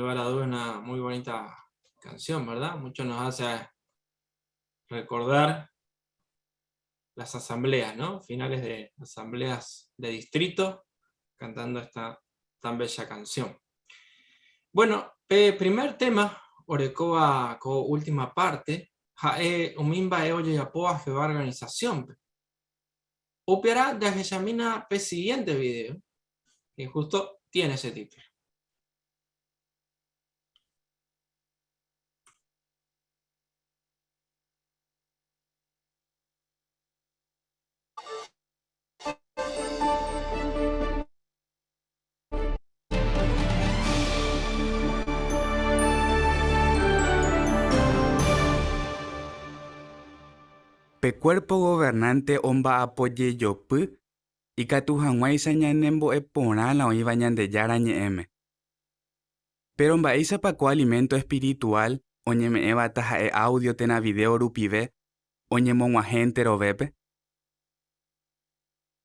S5: lugar a duda, una muy bonita canción, ¿verdad? Mucho nos hace recordar las asambleas, ¿no? Finales de asambleas de distrito, cantando esta tan bella canción. Bueno, primer tema, orekóva ko última parte, ha'e umi mba'e ojejapóva Jehová organización-pe. Upearã jahechamína pe siguiente video, que justo tiene ese título.
S15: Pe Cuerpo Gobernante omba'apojejopy ikatu hag̃uáicha ñanembo'e porã la oĩva Ñandejára Ñe'ẽme. Péro mba'éichapa ko aliménto espirituál oñeme'ẽva taha'e áudio térã vidéo rupive oñemog̃uahẽ enterovépe?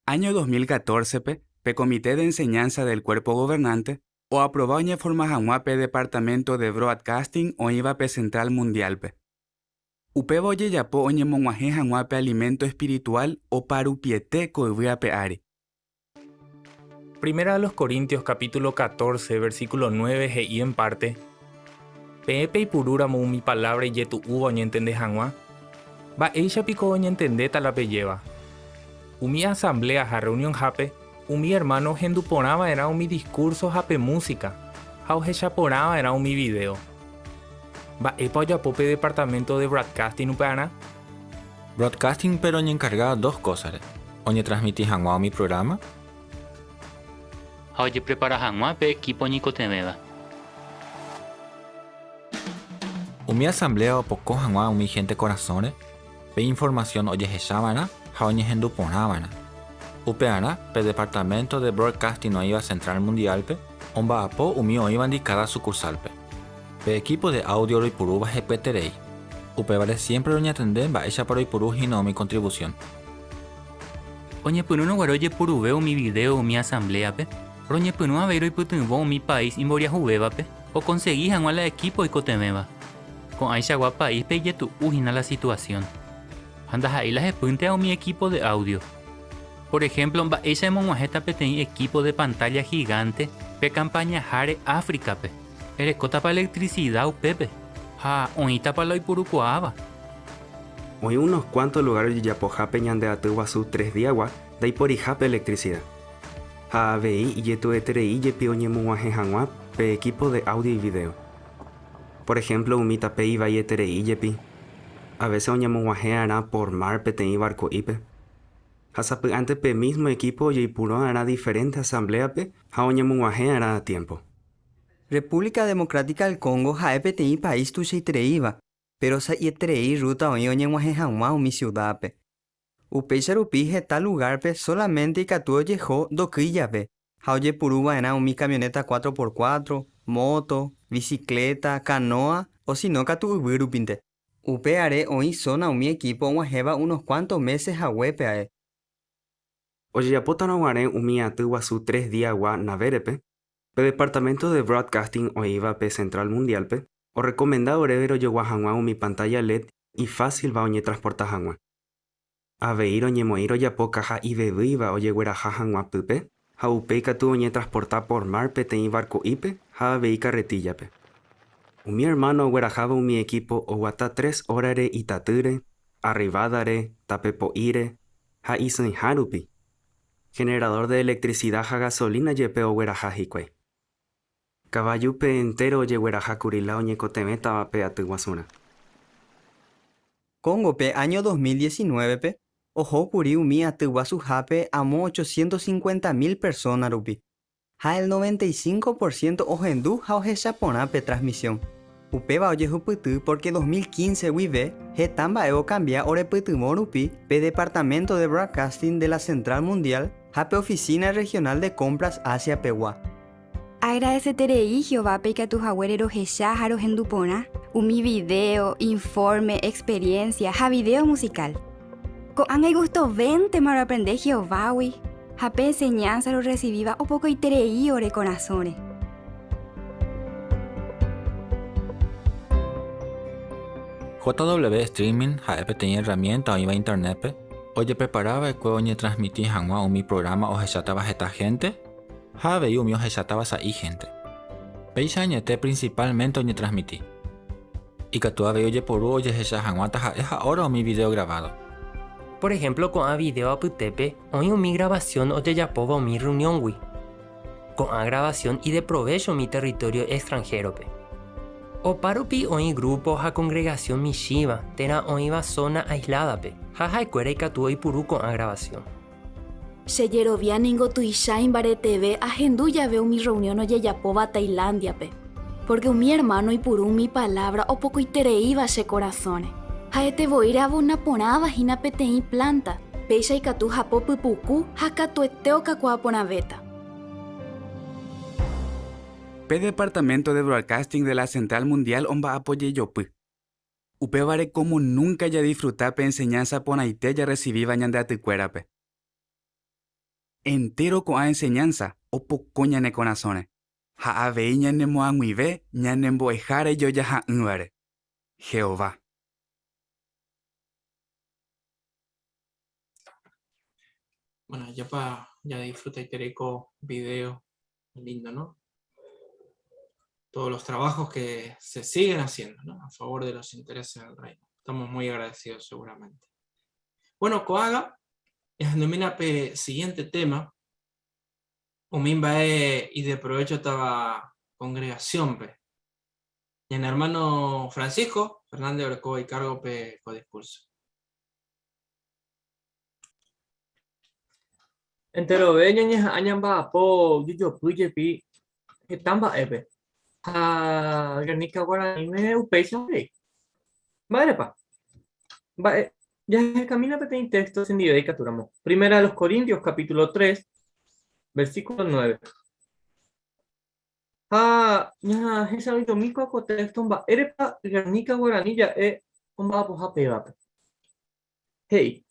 S15: Áño 2014-pe, pe Comité de Enseñanza del Cuerpo Gobernante oaprova oñeforma hag̃ua pe Departamento de Broadcasting oĩva pe Central Mundial-pe. Upéva ojejapo oñemog̃uahẽ hag̃ua pe aliménto espirituál oparupiete ko yvy ape ári.
S19: Primera a los Corintios capítulo 14, versículo 9 he'i en parte, Peẽ peipurúramo umi palávra ijetu'úva oñentende hag̃ua, mba'éicha piko oñentendéta la pejéva? Umi asambléa ha rreunionhápe, umi ermáno ohendu porã va'erã umi diskúrso ha pe músika, ha ohecha porã va'erã umi vidéo. Mba'épa ojapo pe Departaménto de Broadcasting upearã?
S20: Broadcasting péro oñenkarga dos kósare, oñetransmiti hag̃ua umi prográma,
S21: Ha ojeprepara hag̃ua pe ekípo oñeikotevẽva.
S20: Umi asambléa opoko hag̃ua umi hénte korasõre, pe informasión ojehecha va'erã ha oñehendu porã va'erã. Upearã, pe Departaménto de Broadcasting oĩva Central Mundial-pe omba'apo umi oĩvandi káda sukursálpe. Pe ekípo de áudio roipurúva hepyeterei, upévare siémpre roñatende mba'éichapa roipuru hína umi kontrivusión.
S21: Oñepyrũrõ guare ojepuruve umi vidéo umi asambléape, roñepyrũ avei roipytyvõ umi país imboriahuvévape okonsegi hag̃ua la ekípo oikotevẽva. Ko'ãichagua paíspe ijetu'u hína la situasión. Ha ndaha'éi la hepýntea umi ekípo de áudio. Por ehémplo, mba'éicha emog̃uahẽta peteĩ ekípo de pantálla higánte pe kampañaháre Áfricape? Erekótapa elektrisida upépe? Ha oĩtapa la oipurukuaáva?
S22: Oĩ unos kuánto lugár ojejapohápe ñande aty guasu tres diagua ndaiporihápe elektrisida. Ha avei ijetu'eterei jepi oñemog̃uahẽ hag̃ua pe ekípo de áudio y vidéo. Por ehémplo umi tape ivaieterei jepi, a vése oñemog̃uahẽ arã por mar peteĩ varko'ípe. Ha sapy'ánte pe mísmo ekípo ojeipurõ arã diferénte asambléape ha oñemog̃uahẽ arã a tiémpo.
S23: República Democrática del Congo ha'e peteĩ país tuichaitereíva, péro sa'ieterei rrúta oĩ oñeg̃uahẽ hag̃ua umi siudápe. Upéicha rupi heta lugárpe sólamente ikatu ojeho ndokýi jave, ha ojepuru va'erã umi kamionéta cuatro por cuatro, móto, visikléta, kanóa o sino katu yvy rupinte. Upe are oĩ zona umi ekípo og̃uahẽva unos kuánto mése haguépe ae.
S22: Ojejapótarõ guare umi aty guasu tres diagua Navérepe, pe Departamento de Broadcasting oĩva pe Central Mundial-pe, orrekomenda oréve rojogua hag̃ua umi pantalla led ifásilva oñetransporta hag̃ua. Avei roñemoĩ rojapo káha ivevýiva ojegueraha hag̃ua pype, ha upéi katu oñetransporta por mar peteĩ varko'ípe ha avei karretíllape. Umi ermáno ogueraháva umi ekípo oguata tres órare itatýre, arrivádare, tape po'íre ha isỹiha rupi. Generador de electricidad ha gasolina jepe ogueraha hikuái. Kavajúpe entéro ojegueraha kuri la oñekotevẽtava pe aty guasurã.
S23: Cóngope áño 2019-pe, oho kuri umi aty guasuhápe amo 850 mil persóna rupi, ha el 95 por ciento ohendu ha ohecha porã pe transmisión. Upéva ojehupyty pórke 2015 guive heta mba'e okambia orepytyvõ rupi pe Departamento de Broadcasting de la Central Mundial ha pe Oficina Regional de Compras Asia-pegua.
S24: Agradeseterei Jehovápe ikatu haguére rohecha ha rohendu porã umi vidéo, infórme, experiénsia ha vidéo musikál. Ko'ág̃a igustovéntema roaprende Jehovágui ha pe enseñánsa rorresivíva opokoiterei ore korasõre.
S20: JW Streaming ha'e peteĩ erramiénta oĩva Internétpe ojeprepara va'ekue oñetransmiti hag̃ua umi prográma ohechátava heta hénte ha avei umi ohechátava sa'i hénte. Péicha añete prinsipálmente oñetransmiti. Ikatu avei ojeporu ojehecha hag̃ua taha'e ha óra umi vidéo gravádo.
S1: Por ehémplo ko'ã vidéo apytépe oĩ umi gravasión ojejapóva umi rreunióngui. Ko'ã gravasión ideprovécho umi território extranhérope. Opárupi oĩ grúpo ha kongregasión michĩva térã oĩva sóna aisládape ha ha'ekuéra ikatu oipuru ko'ã gravasión.
S2: Che jerovia ningo tuicha imbareteve ahendu jave umi rreunión ojejapóva Tailándiape, pórke umi ermáno oipuru umi palávra opokoitereíva che korasõre. Ha'ete voi reavona porãva hína peteĩ plánta, péicha ikatu hapo pypuku ha katuete okakuaa porãvéta.
S22: Pe Departamento de Broadcasting de la Central Mundial omba'apo jejopy. Upévare kómo núnka jadisfruta pe enseñánsa porãite jarresivíva ñande atykuérape. Entéro ko'ã enseñánsa opoko ñane korasõre, ha avei ñanemoag̃uive ñane Mbo'ehára ijojaha'ỹvare, Jehová.
S5: Bueno, ya ya disfrutaiterei ko video lindo, ¿no? Todos los trabajos que se siguen haciendo, ¿no? A favor de los intereses del reino. Estamos muy agradecidos seguramente. Bueno, ko'ág̃a, ñahendomína pe siguiente tema, umi mba'e ideprovéchotava congregación-pe. Ñane hermano Francisco Fernández oreko ikárgope ko discurso.
S14: Enterove ñañeha'ã ñamba'apo jejopy jepi heta mba'épe ha Guernica guaraníme upéicha avei. Mba'érepa? Mba'e, jahekamína peteĩ texto chendive ikatúramo. Primera de los Corintios capítulo 3, versículo 9. Ha ñahesa'ỹijomi ko texto mba'érepa Guernica guarani ja'e omba'apoha pévape. He'i,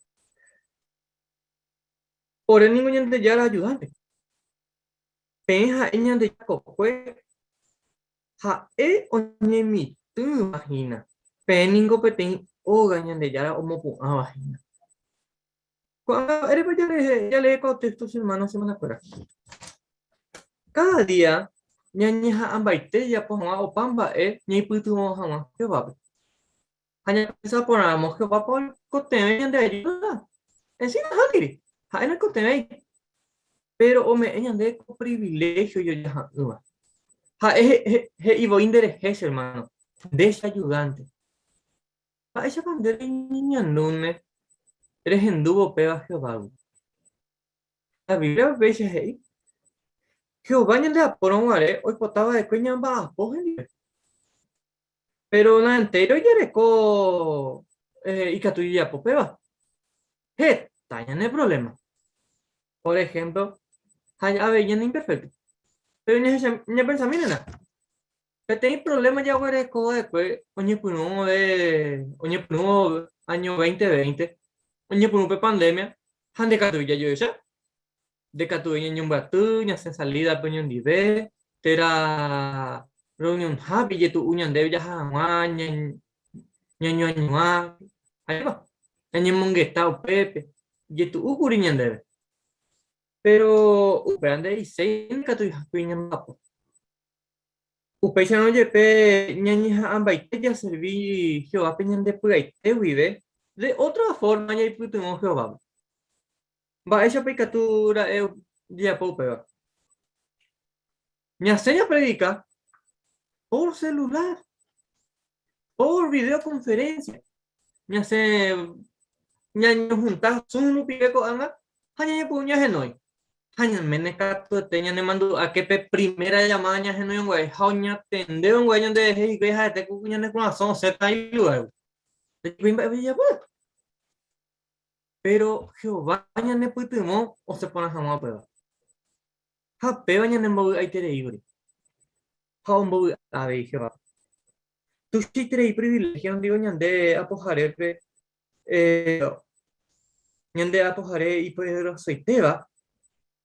S14: Ore ningo Ñandejára ajudánte. Peẽ ha'e Ñandejára kokue, ha'e oñemitỹva hína. Peẽ ningo peteĩ óga Ñandejára omopu'ãva hína. Ko'ág̃a mba'érepa jalee ko téxto che hermano ha che hermanakuéra? Káda día ñañeha'ãmbaite jajapo hag̃ua opa mba'e ñaipytyvõ hag̃ua Jehovápe. Ha ñapensa porãramo Jehovápa oikotevẽ ñande ajúda? Ensí nahániri, ha'e noikotevẽi. Péro ome'ẽ ñandéve ko priviléhio ijojaha'ỹva. Ha'e he'i voi nderehe, che ermáno, nde che ajudánte. Mba'éichapa nde reñeñandúne rehendúvo upéva Jehovágui? La Biblia upéicha he'i, Jehová ñandeapórõ guare oipota va'ekue ñamba'apo hendive. Péro naentéro ojereko ikatu jajapo péva. Heta ñane provléma. Por ehémplo, ha avei ñane imperfékto. Péro ñapensamíntena, peteĩ provléma jaguereko va'ekue oñepyrũ de oñepyrũ áño 2020, oñepyrũ pe pandémia ha ndekatúi jajoecha. Ndekatúi ñañombyaty, ñasẽ salídape oñondive, térã reunionhápe ijetu'u ñandéve jaha hag̃ua ñañoañuã, ajépa, ñañemongeta upépe, ijetu'u kuri ñandéve. Péro upéva nde'iséi ndikatúi hakui ñamba'apo. Upéicharõ jepe ñañeha'ãmbaite jaservi Jehovápe ñande py'aite guive, de ótra fórma ñaipytyvõ Jehovápe. Mba'éichapa ikatu ra'e ojejapo upéva? Ñasẽ japredika por celular, por videoconferencia. Ñasẽ ñañohunta Zoom rupive ko'ág̃a ha ñañepyrũ ñahenói. Ha ñaméne katuete ñanemandu'áke pe primera llamada ñahenoirõguare ha oñatendérõguare ñanderehe hikuái ha'ete ku ñane korasõ osẽta ilugárgui. Ndajaikuaái mba'épa jajapóta. Péro Jehová ñanepytyvõ osẽ porã hag̃ua upéva. Ha péva ñanembovy'aiterei kuri. Ha ombovy'a avei Jehovápe. Tuichaiterei priviléhio ningo ñande Apoharépe, ñande Apohare ipoderosoitéva,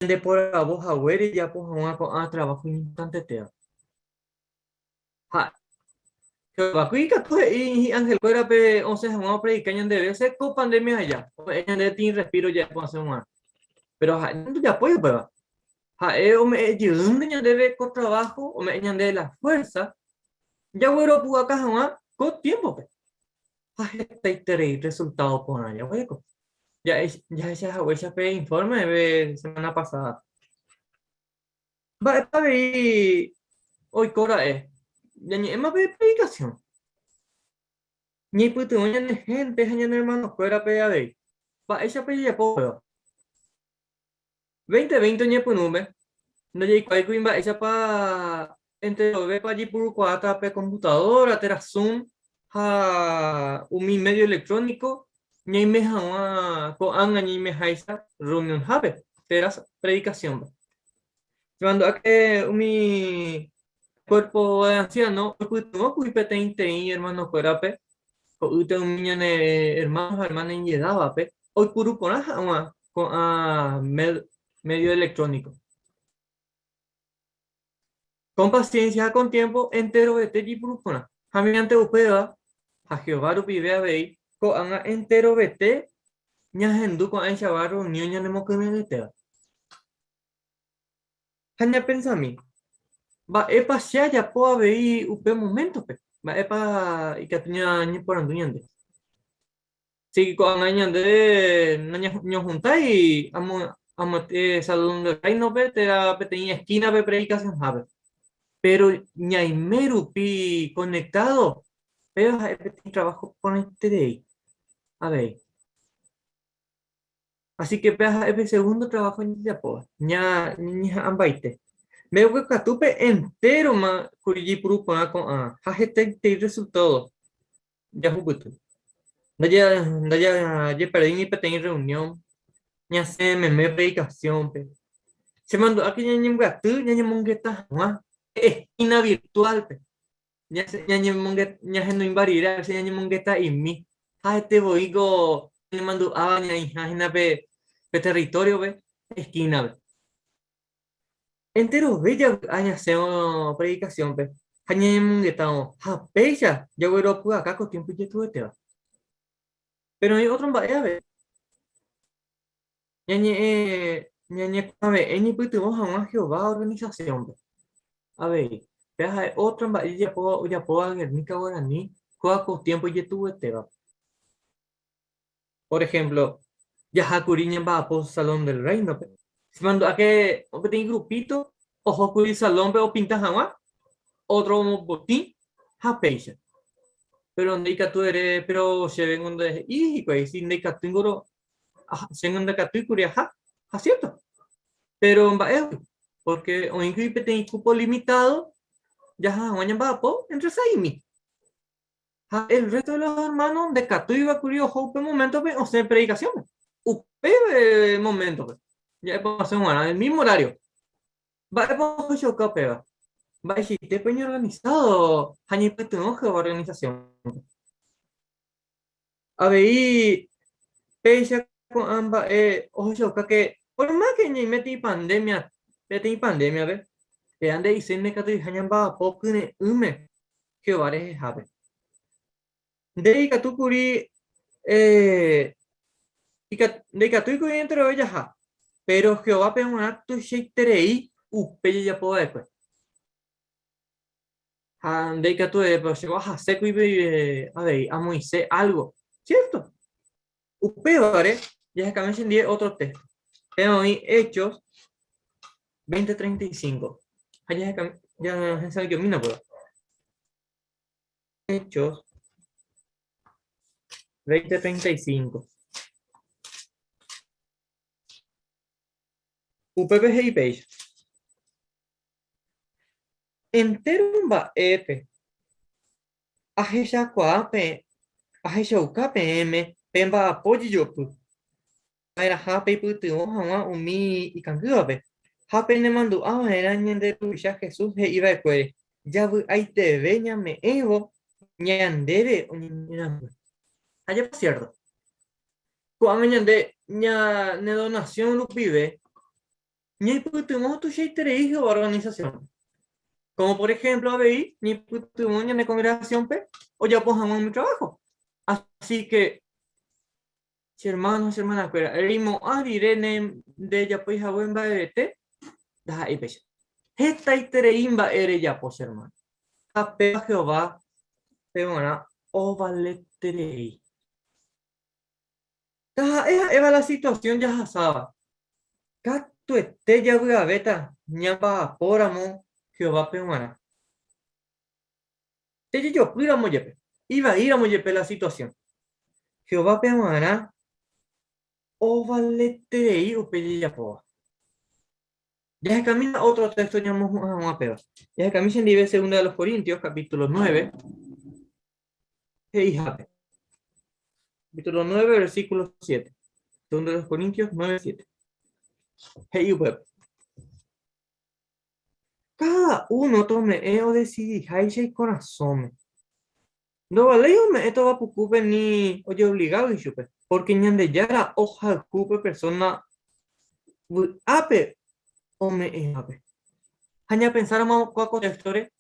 S14: ñandeporavo haguére jajapo hag̃ua ko'ã traváho iñimportantetéva. Ha. Jehová ikatu he'i hi'angelkuérape osẽ hag̃ua opredika ñandéve ko pandemia aja, ome'ẽ ñandéve peteĩ respiro ja'e osẽ hag̃ua. Péro ha'e ndojapói upéva. Ha'e ome'ẽ jeýnte ñandéve ko traváho, ome'ẽ ñandéve la fuérsa jagueropu'aka hag̃ua ko tiémpope. Ha hetaiterei rresultádo porã jaguereko. Jahecha haguéicha pe infórme semána pasáda. Mba'épa avei oiko ra'e? Ñañe'ẽma pe predikasión. Ñaipytyvõ ñane hénte ha ñane ermanokuérape avei. Mba'éichapa jajapo upéva? 2020 oñepyrũme, ndajaikuaáikuri mba'éichapa enterovépa jaipurukuaáta pe komputadóra térã Zoom ha umi médio elektróniko ñaime hag̃ua ko'ág̃a ñaimeháicha rreunionhápe térã predikasiónpe. Chemandu'áke umi kuérpo de ansiáno oipytyvõkuri peteĩteĩ ermanokuérape, ko'ýte umi ñane ermáno ha ermána ijedávape, oipuru porã hag̃ua ko'ã médio elektróniko. Con paciencia ha con tiempo enterovete jipuru porã. Ha mediante upéva, ha Jehová rupive avei, ko'ág̃a enterovete ñahendu ko'ãichagua reunión ñanemokyre'ỹetéva. Ha ñapensami, mba'épa che ajapo avei upe moméntope? Mba'épa ikatu ñañeporandu ñande? Si ko'ág̃a ñande nañojuntái amo Salón del Reino-pe térã peteĩ esquina-pe predicación-hápe. Péro ñaime rupi conectado, péva ha'e peteĩ trabajo porãiterei avei. Así que péva ha'e pe segundo trabajo ñajapóva, ñañeha'ãmbaite. Mbeguekatúpe entéroma kuri jaipuru porã ko'ã ha hetaiterei resultado jahupyty. Ndajajeperéi ni peteĩ reunión, ñasẽ meme predicación-pe. Chemandu'áke ñañembyaty ñañemongeta hag̃ua esquina virtual-pe. Ñahenóimba rire a veces ñañemongeta'imi. Ha'ete voi ko ñanemandu'áva ñaĩha hína pe territorio-pe, esquina-pe. Enterove javy'a ñasẽvo predikasiónpe ha ñañemongetávo, ha péicha jagueropu'aka ko tiémpo ijetu'uetéva. Péro oĩ ótro mba'e avei. Ñañe'ẽ ñañekuave'ẽ ñaipytyvõ hag̃ua Jehová organisasiónpe. Avei, péva ha'e ótro mba'e ojapóva Guernica guarani kóva ko tiémpo ijetu'uetévape. Por ejemplo, jaha kuri ñamba'apo Salón del Reino-pe. Chemandu'áke peteĩ grupito oho kuri salón-pe opinta hag̃ua, ótro omopotĩ ha péicha. Péro nde ikatu ere, péro chévengo ndehe'i hikuái, si ndaikatúingo ro, chéngo ndakatúi kuri aha, ha siérto. Péro mba'égui, pórke oĩkuri peteĩ kúpo limitádo jaha hag̃ua ñamba'apo éntre sa'imi. Ha el resto de los hermanos ndekatúiva kuri oho upe moméntope osẽ predikasiónpe. Upe moméntope, ja'épa osẽ g̃uarã el mismo horario. Mba'épa ohechauka upéva? Mba'eichaitépa oñeorganisádo ha ñaipytyvõ Jehová organisasiónpe. Avei péicha ko'ã mba'e ohechauka ke por más ke ñaime peteĩ pandemia, peteĩ pandemia-pe, péva nde'iséi ndaikatuiha ñamba'apo kyre'ỹme Jehová rehehápe. Nde ikatu kuri ndaikatúi kuri enterove jaha, péro Jehovápe g̃uarã tuichaiterei upe jajapo va'ekue. Ha nde ikatu ere, pero che ahase kuri avei amoĩse álgo. Cierto? Upévare, jahekami chendie ótro téxto. Péva oĩ Hechos 20:35. Ha jahekami, jahesa'ỹijomína upéva. Hechos 20:35. Upépe he'i péicha. Entéro mba'épe ahechakuaa peẽ, ahechauka peẽme pe mba'apo jejopy va'erãha peipytyvõ hag̃ua umi ikangývape, ha penemandu'a va'erã ñande Ruvicha Jesús he'i va'ekuére, Javy'aiteve ñame'ẽvo ñandéve oñeñe'ẽrangue. Ajépa siérto? Ko'ág̃a ñande ñane donasión rupive Ñaipytyvõ tuichaiterei Jehová organisasiónpe. Como por ejemplo avei ñaipytyvõ ñane congregación-pe ojapo hag̃ua umi trabajo. Así que, che hermano, che hermana-kuéra, reimo'ã rire ne ndejapói hague mba'evete, ndaha'éi péicha. Hetaiterei mba'e rejapo, che hermano. Ha péva Jehová peg̃uarã ovaleterei. Taha'e ha'éva la situación jahasáva, katuete javy'avéta ñamba'apóramo Jehovápe g̃uarã. Jajejopýramo jepe, ivaíramo jepe la situación, Jehovápe g̃uarã ovaleterei upe jajapóva. Jahekamína ótro téxto ñamohu'ã hag̃ua péva. Jahekami chendive Segunda de los Corintios, capítulo 9, he'ihápe. Capítulo 9, versículo 7. Segundo de los Corintios 9, 7. He'i upépe. Cada uno tome'ẽ odecidiháicha ikorasõme. Ndovaléi ome'ẽ tovapukúpe ni ojeobligágui chupe, porque Ñandejára ohayhu pe persona vy'ápe ome'ẽvape. Ha ñapensáramo ko contexto-re,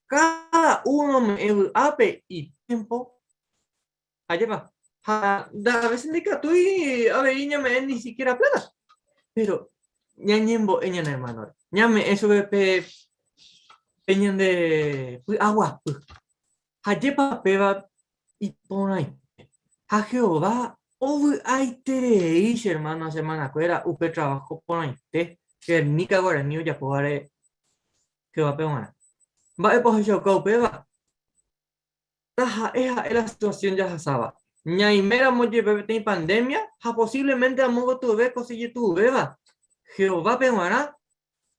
S14: Cada uno ome'ẽ vy'ápe itiempo, ajépa, ha a veces ndaikatúi avei ñame'ẽ ni siquiera plata, pero ñañembo'e ñane hermano-re, ñame'ẽ chupe pe, pe ñande py'aguapy, ha ajépa péva iporãite. Ha Jehová ovy'aiterei che hermano ha che hermana-kuéra upe trabajo porãite Guernica guarani ojapóvare Jehovápe g̃uarã. Mba'épa ohechauka upéva? Taha'e ha'e la situasión jahasáva. Ñaiméramo jepe peteĩ pandémia ha posívlemente amo gotyove ko ijetu'uvéva, Jehovápe g̃uarã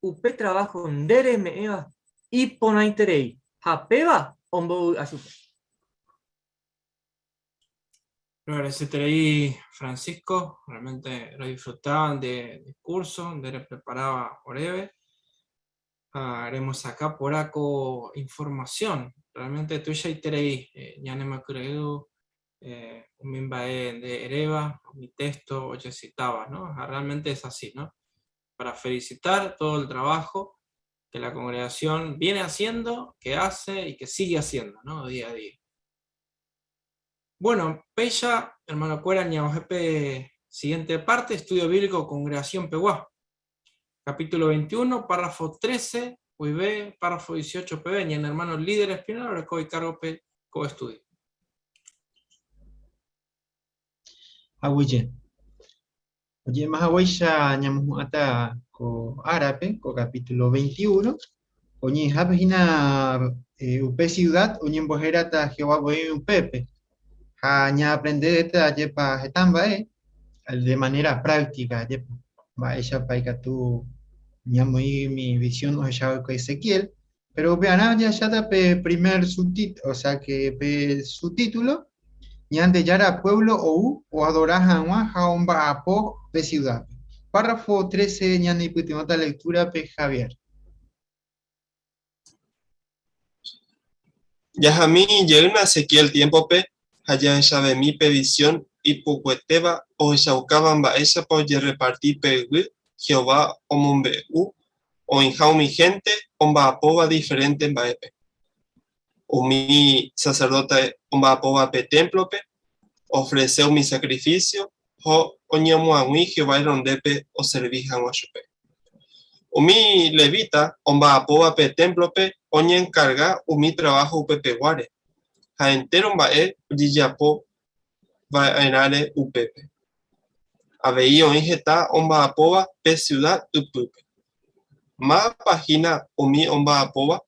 S14: upe traváho nde reme'ẽva iporãiterei ha péva ombovy'a chupe.
S5: Roagradecerei Francisco, realmente lo disfrutaba de discurso, de preparaba oreve. Haremos acá poraco información. Realmente tuichaiterei ñanemokyre'ỹ umi mba'e nde eréva, umi texto ojecitaba, ¿no? Realmente es así, ¿no? Para felicitar todo el trabajo que la congregación viene haciendo, que hace y que sigue haciendo, ¿no? Día a día. Bueno, péicha, hermano-kuéra, ñaojepe siguiente parte, estudio bíblico congregación pegua. Capítulo 21, párrafo 13, guive, párrafo 18 peve, ñane hermano líder Espinola oreko ikargo pe ko estudio.
S3: Aguyje. Oje'éma haguéicha ñamohu'ãta ko árape, ko capítulo 21, oñe'ẽhápe hína upe ciudad oñembohérata Jehová voi upépe, ha ñaaprendéta ajépa heta mba'e de manera práctica, ajépa mba'éichapa ikatu ñamoĩ umi visión ohechava'ekue Ezequiel, pero upearã jahecháta pe primer subtítulo, o sea que pe subtítulo, Ñandejára pueblo ou oadora hag̃ua ha omba'apo pe ciudad-pe. Párrafo 13 ñaneipytyvõta lectura-pe Javier.
S13: Jahami jeýna Ezequiel tiémpope ha jahechavemi pe visión ipukuetéva ohechaukáva mba'éichapa ojerreparti pe yvy Jehová omombe'u oĩha umi hénte omba'apóva diferénte mba'épe. Umi saserdóte omba'apóva pe témplope oofrese umi sakrifísio ha oñemoag̃ui Jehová renondépe oservi hag̃ua chupe. Umi levíta omba'apóva pe témplope oñenkarga umi traváho upepeguáre, ha entéro mba'e ojejapo va'erãre upépe. Avei oĩ heta omba'apóva pe siuda ypýpe. Mávapa hína umi omba'apóva?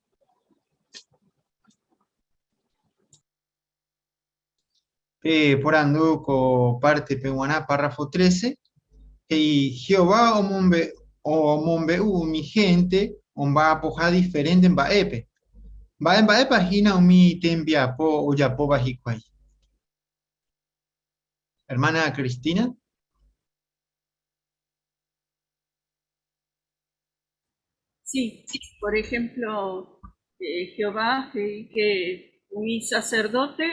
S3: Pe porandu ko pártepe g̃uarã párrafo 13, he'i Jehová omombe'u umi hénte omba'apoha diferénte mba'épe. Mba'e mba'épa hína umi tembiapo ojapóva hikuái? Hermana Cristina.
S12: Sí, por ejemplo, eh, Jehová he'i que umi sacerdote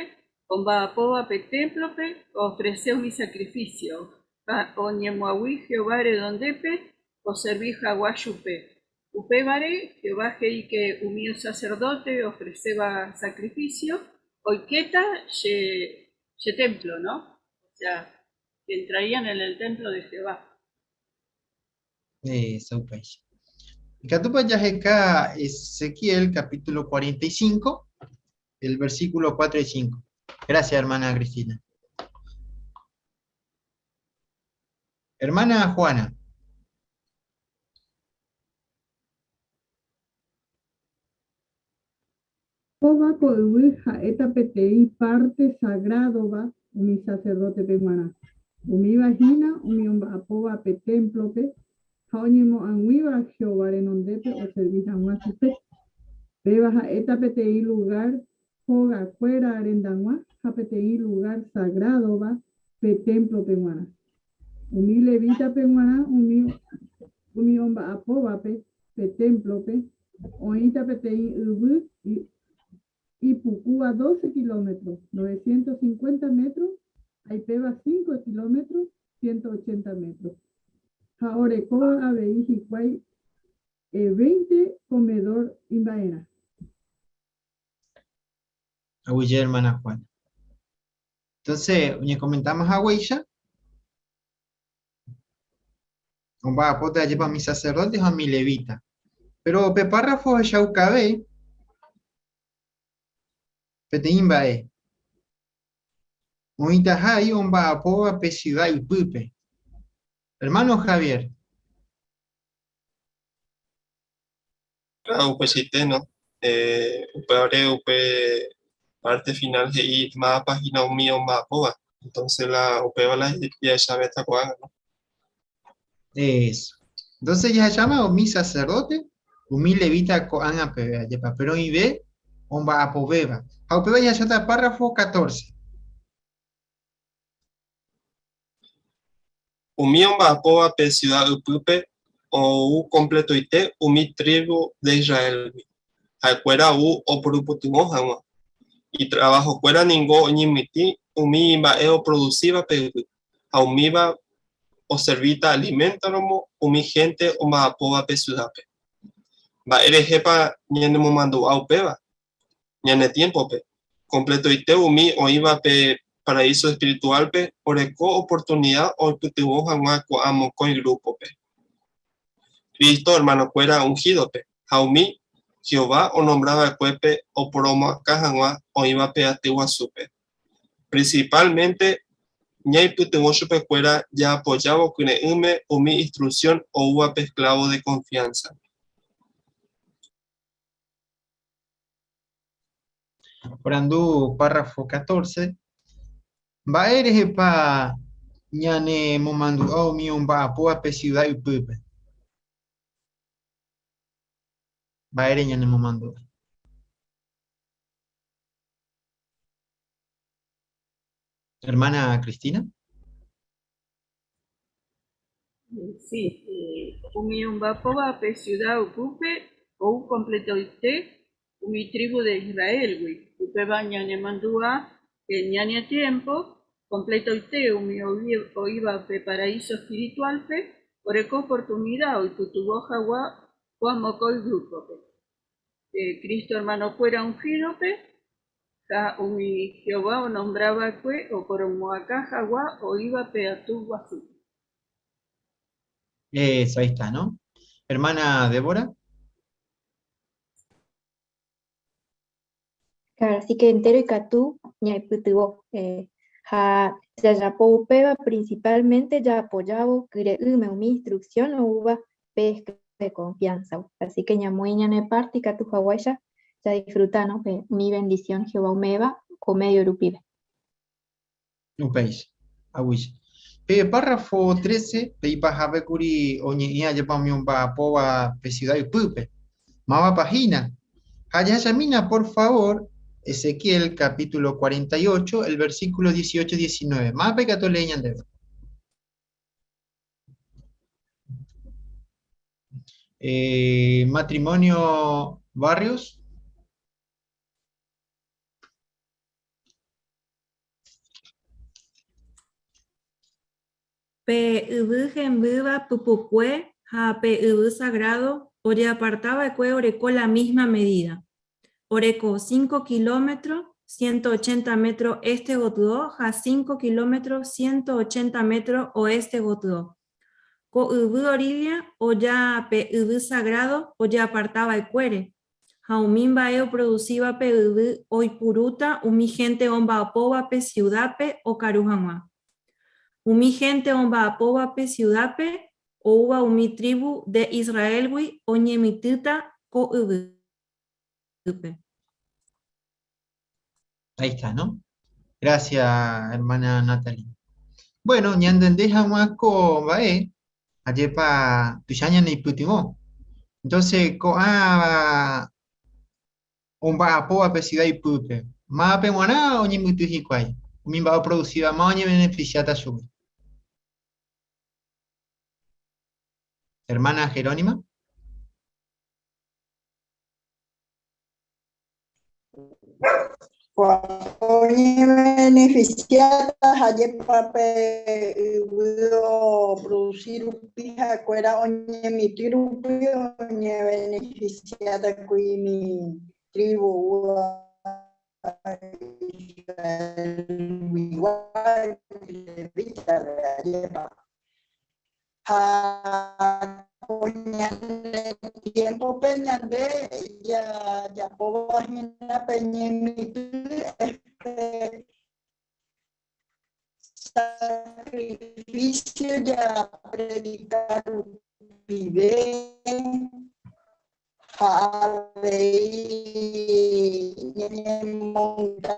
S12: omba'apóva pe témplope oofrese umi sacrificio, ha oñemoag̃ui Jehová redondépe oservi hag̃ua chupe. Upévare, Jehová he'i que umi sacerdote ofrecéva sacrificio oikéta che, che templo, ¿no? O sea, que entrarían en el templo de Jehová.
S3: Eso, upéicha. Ikatúpa jaheka Ezequiel capítulo 45, el versículo 4 y 5. Gracias, hermana Cristina. Hermana Juana.
S4: Kóva ko yvy ha'éta peteĩ párte sagrádova umi saserdótepe g̃uarã, umíva hína umi omba'apóva pe témplope ha oñemoag̃uíva Jehová renondépe oservi hag̃ua chupe. Péva ha'éta peteĩ lugár hogakuéra rendag̃ua ha peteĩ lugár sagrádova pe témplope g̃uarã. Umi levítape g̃uarã umi omba'apóvape pe témplope, oĩta peteĩ yvy ipukúva doce kilómetro, novecientos cincuenta metro, ha ipéva cinco kilómetro, ciento ochenta metro. Ha orekóva avei hikuái veinte comedor imba'erã.
S3: Aguyje, hermana Juana. Entonces, oñekomentáma haguéicha, omba'apóta ajépa umi sacerdote ha umi levita. Pero pe párrafo ohechaukave peteĩ mba'e. Oĩtaha omba'apóva pe ciudad ypýpe. Hermano Javier.
S13: Ah, upeichaite, no? Eh, upévare upe parte final he'i mávapa hína umi omba'apóva. Entonces la upéva la jahechavéta ko'ág̃a, no?
S3: Eso. Entonces jahecháma umi sacerdote, umi levita ko'ág̃a peve, ajépa, péro oĩve omba'apovéva. Ha upéva jahecháta párrafo 14.
S13: Umi omba'apóva pe siuda ypýpe ou kompletoite umi trívu de Israélgui. Ha'ekuéra ou oporupytyvõ hag̃ua. Itravahokuéra ningo oñemitỹ umi mba'e oprodusíva pe yvy, ha umíva oservíta aliméntoramo umi hénte omba'apóva pe siudápe. Mba'e rehépa ñanemomandu'a upéva? Ñane tiémpope, kompletoite umi oĩva pe paraíso espirituálpe oreko oportunida oipytyvõ hag̃ua ko'ã mokõi grúpope, Cristo ermanokuéra unhídope ha umi Jehová onombra va'ekuépe oporomoakã hag̃ua oĩva pe aty guasúpe. Prinsipálmente ñaipytyvõ chupekuéra jaapojávo kyre'ỹme umi instruksión oúva pe esklávo de konfiánsagui.
S3: Porandu párrafo 14. Mba'e rehepa ñanemomandu'a umi omba'apóva pe ciudad ypýpe? Mba'ére ñanemomandu'a? Hermana Cristina.
S12: Sí, umi omba'apóva pe siuda ypýpe ou kompletoite umi trívu de Israélgui. Upéva ñanemandu'a ke ñane tiémpo kompletoite umi oĩva pe paraíso espirituálpe oreko oportunida oipytyvõ hag̃ua ko'ã mokõi grúpope, Cristo ermanokuéra unhídope Ha umi Jehová onombra va'ekue oporomoakã hag̃ua oĩva pe aty guasúpe.
S3: Eso, ahí está, ¿no? Hermana Débora.
S7: Claro, así que entero ikatu ñaipytyvõ eh, ha jajapo upéva principalmente jaapojávo kyre'ỹme umi instrucción oúva pe esclavo de confianza. Así que ñamoĩ ñane parte ikatu haguáicha jadisfruta, ¿no? pe umi bendición Jehová ome'ẽva ko medio rupive.
S3: Upéicha, aguyje. Pe párrafo 13, pe ipahápe kuri oñe'ẽ ajépa umi omba'apóva pe ciudad ypýpe. Mávapa hína? Ha jahechamína, por favor, Ezequiel capítulo 48, el versículo 18-19. Mávapa ikatu olee ñandéve? Eh, matrimonio Barrios.
S10: Pe yvy hembýva pypukue ha pe yvy sagrádo
S6: Ojeaparta va'ekue oreko la misma medida. Oreko 5 kilómetro 180 metro este gotyo ha 5 kilómetro 180 metro oeste gotyo. Ko yvy orilla oja pe yvy sagrado ojeaparta va'ekuére, ha umi mba'e oproducíva pe yvy oipurúta umi hénte omba'apóva pe siudápe okaru hag̃ua. Umi hénte omba'apóva pe siudápe oúva umi trívu de Israélgui oñemitỹta ko yvýpe.
S3: Ahí está, ¿no? Gracias, hermana Natalie. Bueno, ñantende hag̃ua ko mba'e, ajépa tuicha ñaneipytyvõ. Entonces, ko'ã omba'apóva pe ciudad ipýpe, mávape g̃uarã oñemyty hikuái, umi mba'e oproducíva máva oñebeneficiáta chugui. Hermana Jerónima.
S9: Oñebeneficiáta ha'épa pe yvy oproduci rupi ha'ekuéra oñemitỹ rupi oñebeneficiáta kuri umi tribu oúva Israelguigua levita ajépa. Ha ko ñane tiémpope ñande jajapóva hína pe ñemitỹ este sacrificio japredika rupive ha avei ñañemonda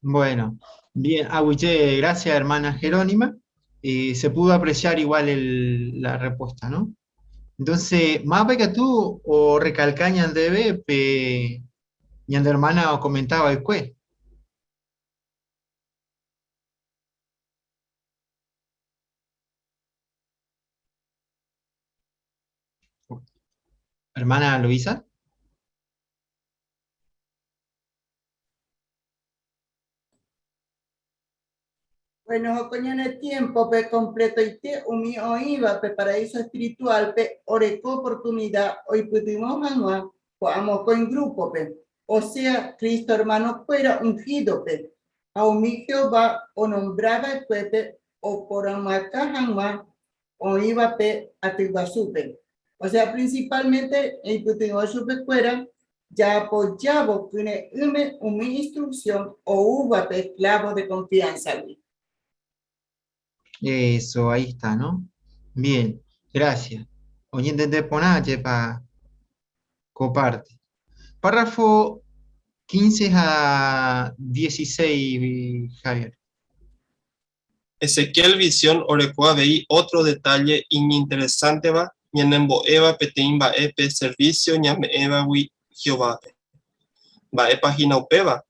S3: Bueno, bien, Aguiche, gracias hermana Jerónima. Se pudo apreciar igual la respuesta, ¿no? Entonces, más que tú o recalca ñandeve, pe ñande hermana o comentaba el cue. Hermana Luisa.
S9: Bueno, coño en el tiempo pe completo y te umi oĩva pe paraíso espiritual pe oreko oportunidad oipytyvõ hag̃ua ko'ã mokõi grupo pe, osea Cristo hermano kuéra ungido pe, ha umi Jehová onombra va'ekuépe oporomyakã hag̃ua oĩva pe aty guasúpe. Osea principalmente eipytyvõ chupekuéra Jaapojávo kyre'ỹme umi instruksión oúva pe esklávo de konfiánsagui.
S3: Eso, ahí está, ¿no? Bien, gracias. Oñentende porã jepa ko parte. Párrafo 15 a 16, Javier.
S13: Ezequiel visión oreko avei ótro detalle iñinteresánteva ñanembo'éva peteĩ mba'e pe servísio ñame'ẽvagui Jehovápe. Mba'épa hína upéva?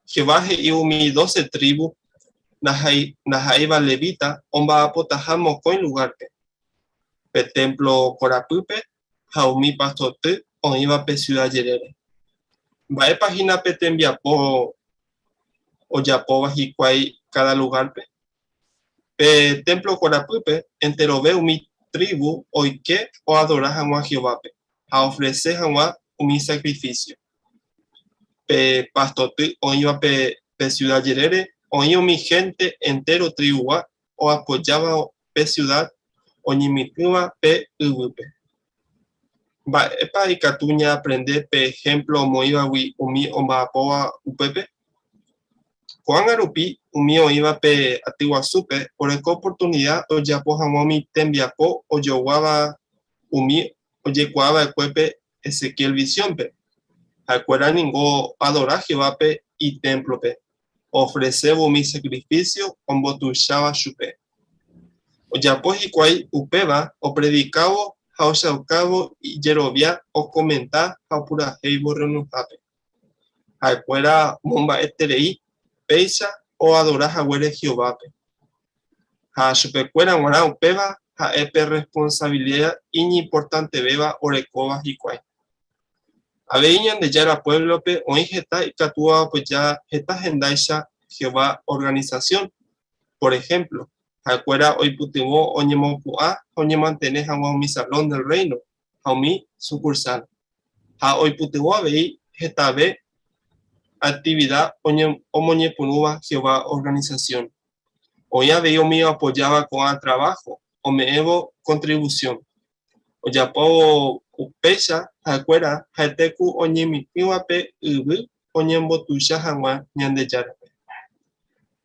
S13: Jehová he'i umi dóse trívu ndaha'éiva levíta omba'apotaha mokõi lugárpe, pe témplo korapýpe ha umi pastoty oĩva pe siuda jerére. Mba'épa hína pe tembiapo ojapóva hikuái káda lugárpe? Pe témplo korapýpe enterove umi trívu oike oadora hag̃ua Jehovápe ha oofrese hag̃ua umi sakrifísio. Pe pastoty oĩva pe siuda jerére oĩ umi hénte entéro trivugua oapojáva pe siuda oñemitỹva pe yvýpe. Mba'épa ikatu ñaaprende pe ehémplo omoĩvagui umi omba'apóva upépe? Ko'ág̃a rupi umi oĩva pe aty guasúpe oreko oportunida ojapo hag̃ua umi tembiapo ojoguáva umi ojekuaa va'ekuépe Ezequiel visiónpe. Ha'ekuéra ningo oadora Jehovápe itémplope, oofresévo umi sakrifísio ombotuicháva chupe. Ojapo hikuái upéva opredikávo ha ohechaukávo ijerovia okomenta ha opurahéivo rreunionhápe. Ha'ekuéra omomba'eterei péicha oadora haguére Jehovápe. Ha chupekuéra g̃uarã upéva ha'e pe rresponsavilida iñimportantevéva orekóva hikuái. Avei Ñandejára puévlope oĩ heta ikatúva oapoja heta hendáicha Jehová organisasión. Por ehémplo, ha'ekuéra oipytyvõ oñemopu'ã ha oñemantene hag̃ua umi Salón del Reino ha umi sukursál. Ha oipytyvõ avei hetave aktivida omoñepyrũva Jehová organisasión. Oĩ avei umi oapojáva ko'ã traváho ome'ẽvo kontrivusión. Ojapóvo upéicha ha'ekuéra ha'ete ku oñemitỹva pe yvy oñembotuicha hag̃ua Ñandejárape.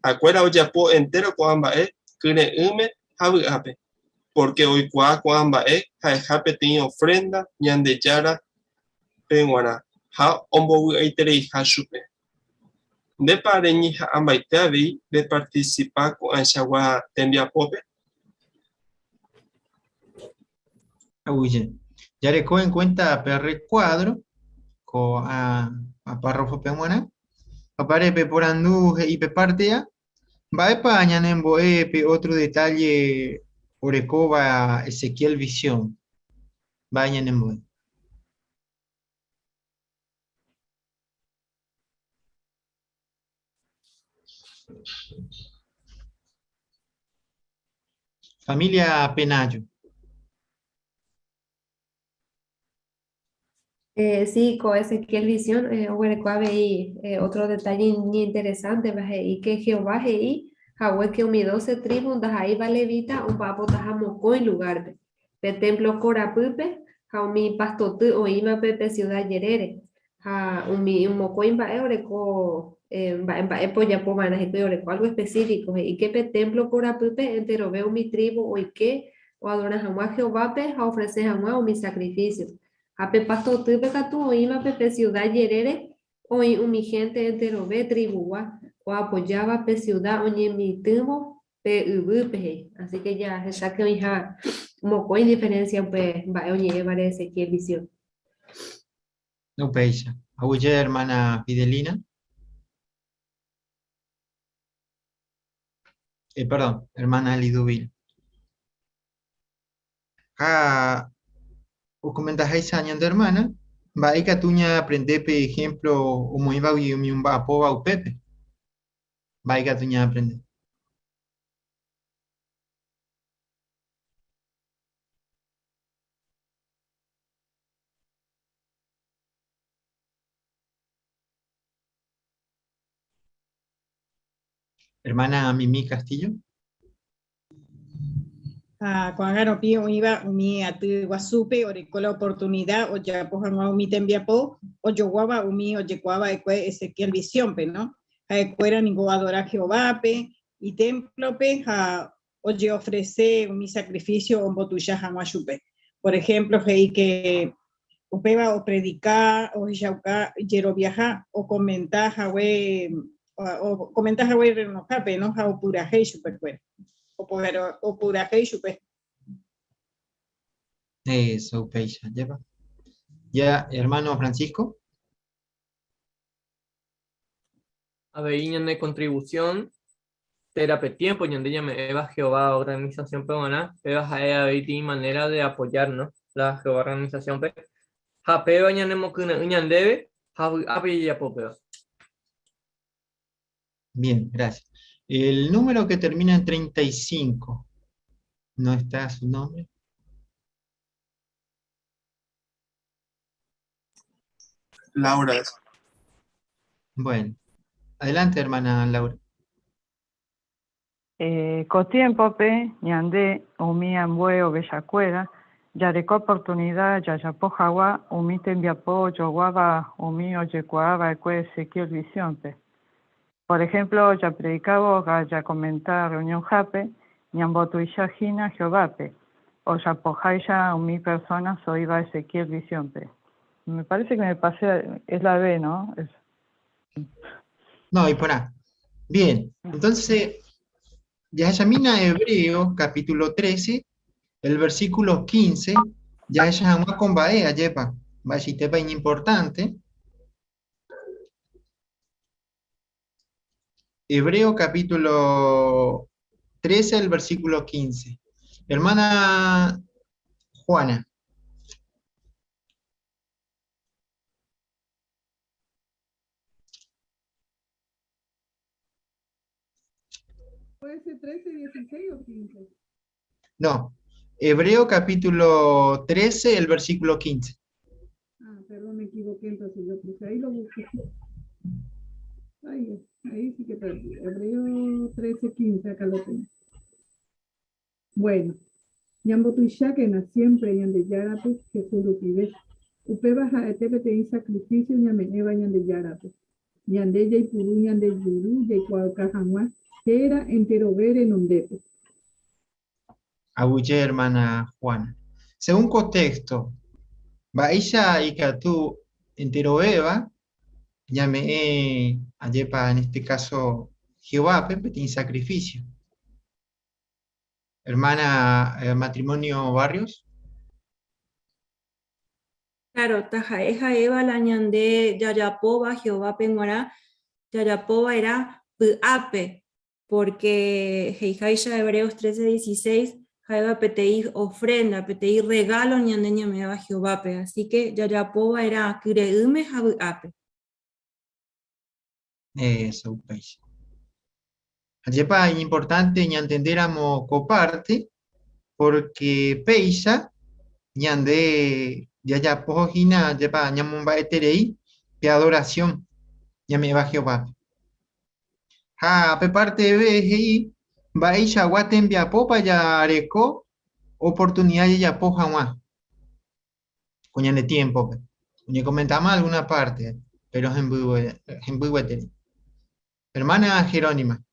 S13: Ha'ekuéra ojapo entéro ko'ã mba'e kyre'ỹme ha vy'ápe, pórke oikuaa ko'ã mba'e ha'eha peteĩ ofrénda Ñandejárape g̃uarã ha ombovy'aitereiha chupe. Ndépa reñeha'ãmbaite avei repartisipa ko'ãichagua tembiapópe?
S3: Aguyje. Jareko en cuenta pe recuadro ko'ã párrafo-pe g̃uarã. Apare pe porandu he'i pe parte-a, mba'épa ñanembo'e pe otro detalle orekóva Ezequiel visión? Mba'e ñanembo'e? Familia Penayo.
S18: Sí, ko Ezequiel visión oguereko avei otro detalle iñinteresanteva he'i que Jehová he'i hague que umi doce tribu ndaha'éiva levita omba'apotaha mokõi lugárpe, pe témplo korapýpe ha umi pastoty oĩvape pe siuda jerére. Ha umi mokõi mba'e oreko mba'e mba'épa ojapo va'erã hikuái oreko álgo espesífiko, he'i ke pe témplo korapýpe enterove umi trívu oike oadora hag̃ua Jehovápe ha oofrese hag̃ua umi sakrifísio. Ha pe pastotýpe katu oĩvape pe siuda jerére oĩ umi hénte enterove trivugua oapojáva pe siuda oñemitỹvo pe yvýpe, he'i. Así ke jahecha ke oĩha mokõi diferénsia upe mba'e oñe'ẽvare Ezequiel visión.
S3: Upéicha. Aguyje hermana Fidelina. Perdón, hermana Liduvina. Ha okomentaháicha ñande hermana, mba'e ikatu ñaaprende pe ejemplo omoĩvagui umi omba'apóva upépe? Mba'e ikatu ñaaprende? Hermana Mimi Castillo.
S10: Ha ko'ág̃a rupi oĩva umi aty guasúpe oreko la oportunida ojapo hag̃ua umi tembiapo ojoguáva umi ojekuaa va'ekue Ezequiel visiónpe, no? Ha'ekuéra ningo oadora Jehovápe itémplope ha ojeofrese umi sakrifísio ombotuicha hag̃ua chupe. Por ehémplo, he'i ke upéva opredika, ohechauka jeroviaha, okomenta hague okomenta hague rreunionhápe, no? Ha opurahéi chupekuéra. Opurahéi chupe.
S3: Eso, upéicha, ajépa. Ya, hermano Francisco.
S14: Avei ñane contribución térã pe tiempo ñande ñame'ẽva Jehová organización-pe g̃uarã, péva ha'e avei peteĩ manera de apoyar, no, la Jehová organización-pe, ha péva ñanemokyre'ỹ ñandéve ha vy'ápe jajapo péva.
S3: Bien, gracias. El número que termina en 35, ¿no está su nombre?
S13: Laura.
S3: Bueno, adelante, hermana Laura.
S4: Eh, ko tiémpope, ñande, umi ambue ovechakuéra, jareko oportunida jajapo hag̃ua umi tembiapo ojoguáva umi ojekuaa va'ekue Ezequiel visiónpe. Por ehémplo, japredikávo ha jakomenta rreunionhápe, ñambotuicha hína Jehovápe, ojapoháicha umi persóna oĩva Ezequiel visiónpe. Me parece que me pasé, es la B, ¿no? Es...
S3: No, iporã. Bien, entonces, jahechamína Hebreos capítulo 13, el versículo 15, jahecha hag̃ua ko mba'e, ajépa, mba'eichaitépa iñimportante. Hebreo capítulo 13, el versículo 15. Hermana Juana.
S4: ¿Puede ser 13, 16 o 15?
S3: No, Hebreo capítulo 13, el versículo 15.
S4: Ah, perdón, me equivoqué, entonces yo puse ahí lo busqué. Ahí, ahí sí que perdí. Hebreo 13, 15, acá lo tengo. Bueno, ñambotuichakena siempre Ñandejárape Jesús rupive. Upéva ha'ete peteĩ sacrificio ñame'ẽva Ñandejárape. Ñande jaipuru ñande juru jaikuaauka hag̃ua héra enterove renondépe.
S3: Aguyje hermana Juana. Según contexto, mba'éicha ikatu enterovéva ñame'ẽ ajépa en este caso Jehovápe peteĩ sacrificio. Hermana eh, matrimonio Barrios.
S6: Claro, taha'e ha'éva la ñande jajapóva Jehovápe g̃uarã, jajapova'erã py'ápe, porque he'iháicha Hebreos 13:16 ha'éva peteĩ ofrenda, peteĩ regalo ñande ñame'ẽva Jehovápe, así que jajapova'erã kyre'ỹme ha vy'ápe.
S3: Eso, upéicha. Ajépa iñimportante ñantendéramo ko parte, porque péicha ñande jajapo hína ajépa ñamomba'eterei pe adoración ñame'ẽva Jehovápe. Ha pe parte B he'i mba'eichagua tembiapópa jareko oportunidad jajapo hag̃ua ko ñane tiempo-pe. Oñekomentáma alguna parte, pero hemby gueteri. Hermana Jerónima.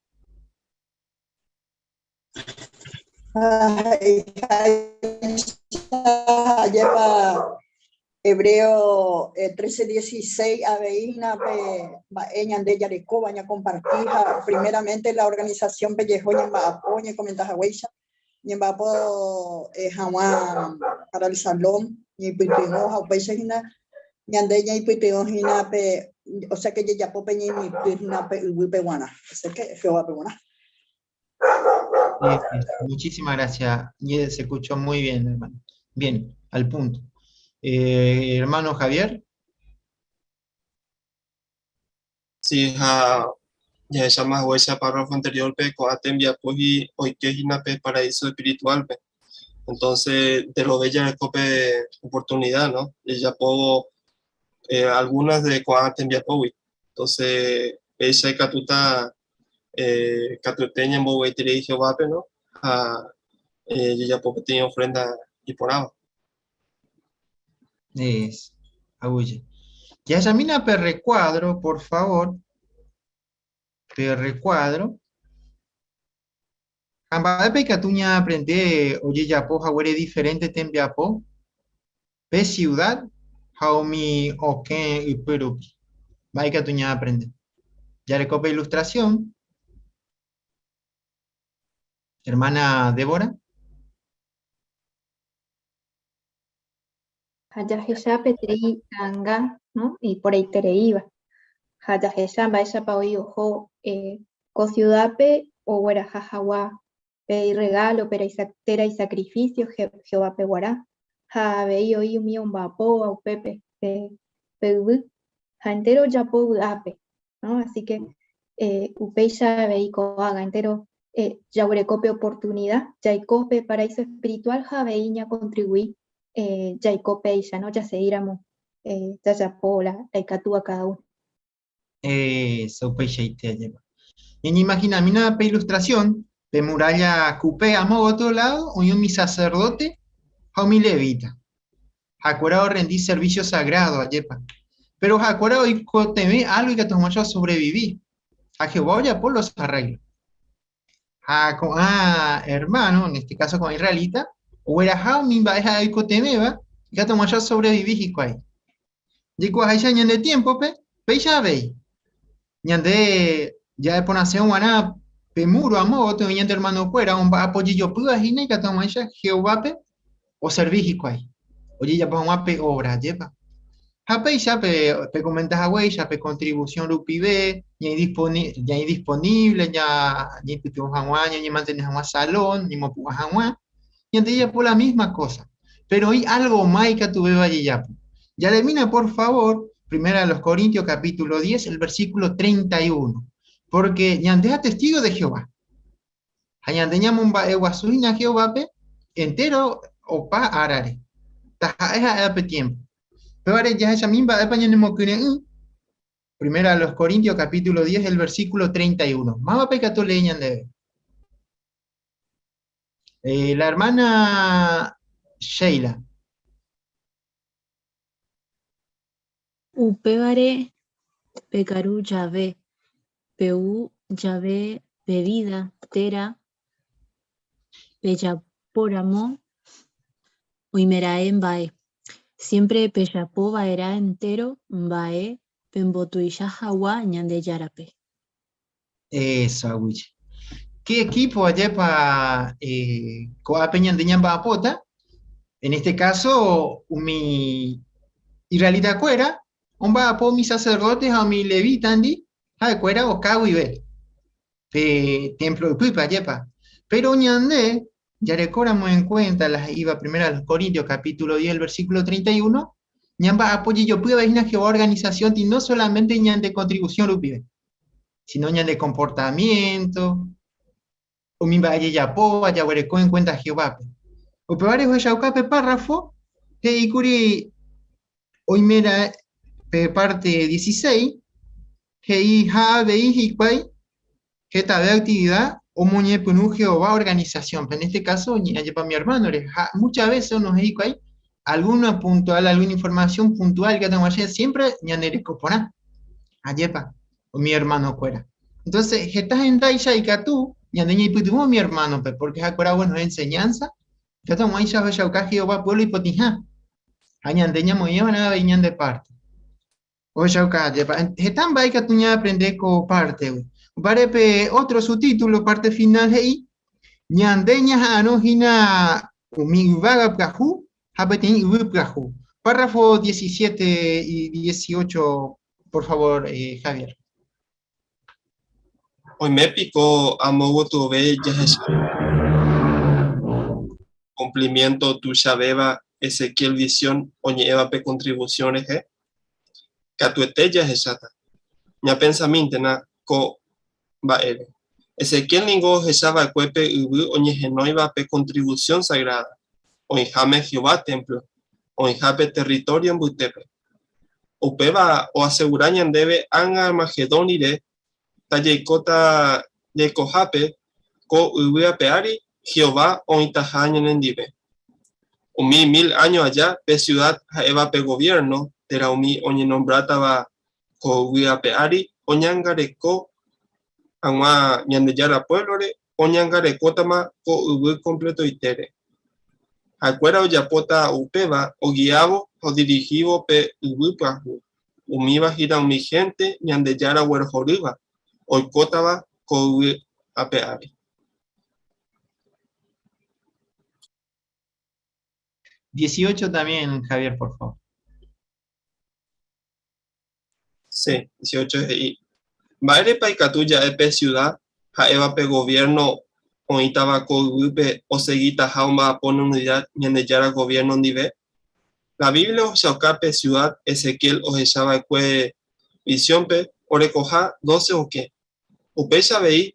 S9: Ajépa Hebreo 13:16 avei hína pe mba'e ñande jarekóva ñakomparti ha primeramente la organización pe jeho ñamba'apo ñekomenta haguéicha ñemba'apo hag̃ua para el salón ñaipytyvõ ha upéicha hína ñande ñaipytyvõ hína pe osea que jajapo pe ñaimitỹ hína pe yvýpe g̃uarã osea que Jehovápe g̃uarã.
S3: Muchísimas gracias. Se escuchó muy bien, hermano. Bien, al punto. Eh, hermano Javier.
S13: Sí, ha jahecháma haguéicha párrafo anterior-pe ko'ã tembiapo oike hína pe paraíso espiritual-pe. Entonces, enterove jareko pe oportunidad, ¿no? Jajapóvo eh, algunas de ko'ã tembiapógui. Entonces, péicha ikatúta eh, katuete ñambogueiterei Jehovápe, no? Ha eh, jajapo peteĩ ofrenda iporãva.
S3: Es, aguyje. Jahechamína pe recuadro, por favor. Pe recuadro. Ha mba'épa ikatu ñaaprende ojejapo haguére diferente tembiapo pe ciudad ha umi okẽ ypy rupi? Mba'e ikatu ñaaprende? Jareko pe ilustración. Hermana Débora.
S7: Ha jahecha peteĩ ta'anga, no, iporãitereíva. Ha jahecha mba'éichapa oĩ oho ko ciudad-pe ogueraha hag̃ua pe irregalo térã isacrificio Jehovápe g̃uarã. Ha avei oĩ umi omba'apóva upépe pe yvy ha entéro ojapo vy'ápe. No? Así que upéicha avei ko'ág̃a entéro jaguereko pe oportunida jaiko pe paraíso espiritual ha avei ñakontribui jaiko péicha, no? Jasegíramo jajapo la ikatúva káda uno.
S3: Eso, upeichaite ajépa. Ñañeimahinamína pe ilustración, pe muralla kupe amo otro lado oĩ umi sacerdote ha umi levita. Ha'ekuéra orrendi servicio sagrado, ajépa. Péro ha'ekuéra oikotevẽ álgo ikatu hag̃uáicha osovrevivi, ha Jehová ojapo los arreglos. Ha ko'ã ermáno, en este caso ko'ã israelita, ogueraha umi mba'e ha'e oikotevẽva ikatu hag̃uáicha osovrevivi hikuái. Jaikuaaháicha ñande tiémpope, péicha avei. Ñande ja'eporãse g̃uarã pe múro amo gotyo oĩ ñande ermanokuéra omba'apo jejopýva hína ikatu hag̃uáicha Jehovápe oservi hikuái, ojejapo hag̃ua pe óvra, ajépa? Ha péicha pe pekomenta haguéicha pe contribución rupive, ñaĩ disponible ñaipytyvõ hag̃ua, ñañemantene hag̃ua salón, ñamopu'ã hag̃ua, ñande jajapo la misma cosa. Pero oĩ algo más ikatuvéva jajapo. Jaleemína por favor, Primera de los Corintios capítulo 10, el versículo 31. Porque ñande ha testigo de Jehová. Ha ñande ñamomba'eguasu hína Jehovápe entéro opa árare, taha'e ha'éva pe tiémpo. Upévare jahechami mba'épa ñanemokyre'ỹ Primera a los Corintios capítulo 10, el versículo 31. Mávapa ikatu olee ñandéve? Eh, la hermana Sheila.
S8: Upévare pekaru jave, pe'u jave bebida térã pejapóramo oimeraẽ mba'e, siémpre pejapo va'erã entéro mba'e pembotuicha hag̃ua Ñandejárape.
S3: Eso, aguyje. ¿Qué equipo ajépa eh, ko'ápe ñande ñamba'apóta? En este caso, umi israelita-kuéra omba'apo umi sacerdote ha umi levítandi, ha'ekuéra oka guive pe templo ypýpe, ajépa. Pero ñande jarekóramo en cuenta la he'íva Primera de los Corintios capítulo 10, el versículo 31, ñamba'apo jejopy avei hína Jehová organización-ti no solamente ñande contribución rupive, sino ñande comportamiento, umi mba'e jejapóva jaguereko en cuenta Jehovápe. Upévare ohechauka pe párrafo he'íkuri oimeraẽ pe parte 16, he'i ha avei hikuái hetave actividad omoñepyrũ Jehová organización-pe. En este caso, oñe'ẽ mi hermano-re, ha muchas veces onohẽ hikuái alguna puntual, alguna información puntual que atag̃uache siempre ñanereko porã. Ajépa, umi hermano-kuéra. Entonces, heta hendáicha ikatu ñande ñaipytyvõ umi hermano-pe, porque ha'ekuéra bueno enseñanza, ikatu hag̃uáicha ohechauka Jehová pueblo ipotĩha. Ha ñande ñamoĩva'erã avei ñande parte. Ohechauka ajépa, heta mba'e ikatu ñaaprende ko pártegui. Upévare pe ótro subtítulo, parte final he'i, Ñande ñaha'arõ hína umi yvága pyahu ha peteĩ yvy pyahu. Párrafo 17 y 18, por favor, eh, Javier.
S13: Oime piko amo gotyove jahecha cumplimiento tuichavéva Ezequiel visión oñe'ẽva pe contribución rehe? Katuete jahecháta. Ñapensamíntena ko mba'ére. Ezequiel ningo ohecha va'ekue pe yvy oñehenóiva pe contribución sagrada, oĩháme Jehová témplo, oĩha pe território mbytépe. Upéva oasegura ñandéve ág̃a Armagedón rire tajaikóta jaikohápe ko yvy ape ári Jehová oĩtaha ñanendive. Umi mil áño aja pe siuda ha'éva pe goviérno térã umi oñenombrátava ko yvy ape ári oñangareko hag̃ua Ñandejára puévlore oñangarekótama ko yvy kompletoitére. Ha'ekuéra ojapóta upéva ogiávo ha odirihívo pe yvy pyahu, umíva hína umi hénte Ñandejára oguerohorýva oikótava ko yvy ape ári.
S3: 18 también, Javier, por favor.
S13: Sí, 18 he'i, Mba'érepa ikatu ja'e pe siuda ha'éva pe goviérno oĩtava ko yvýpe osegitaha omba'apo en unida Ñandejára goviérno ndive? La Biblia ohechauka pe siuda Ezequiel ohecha va'ekue visiónpe orekoha doce okẽ. Upéicha avei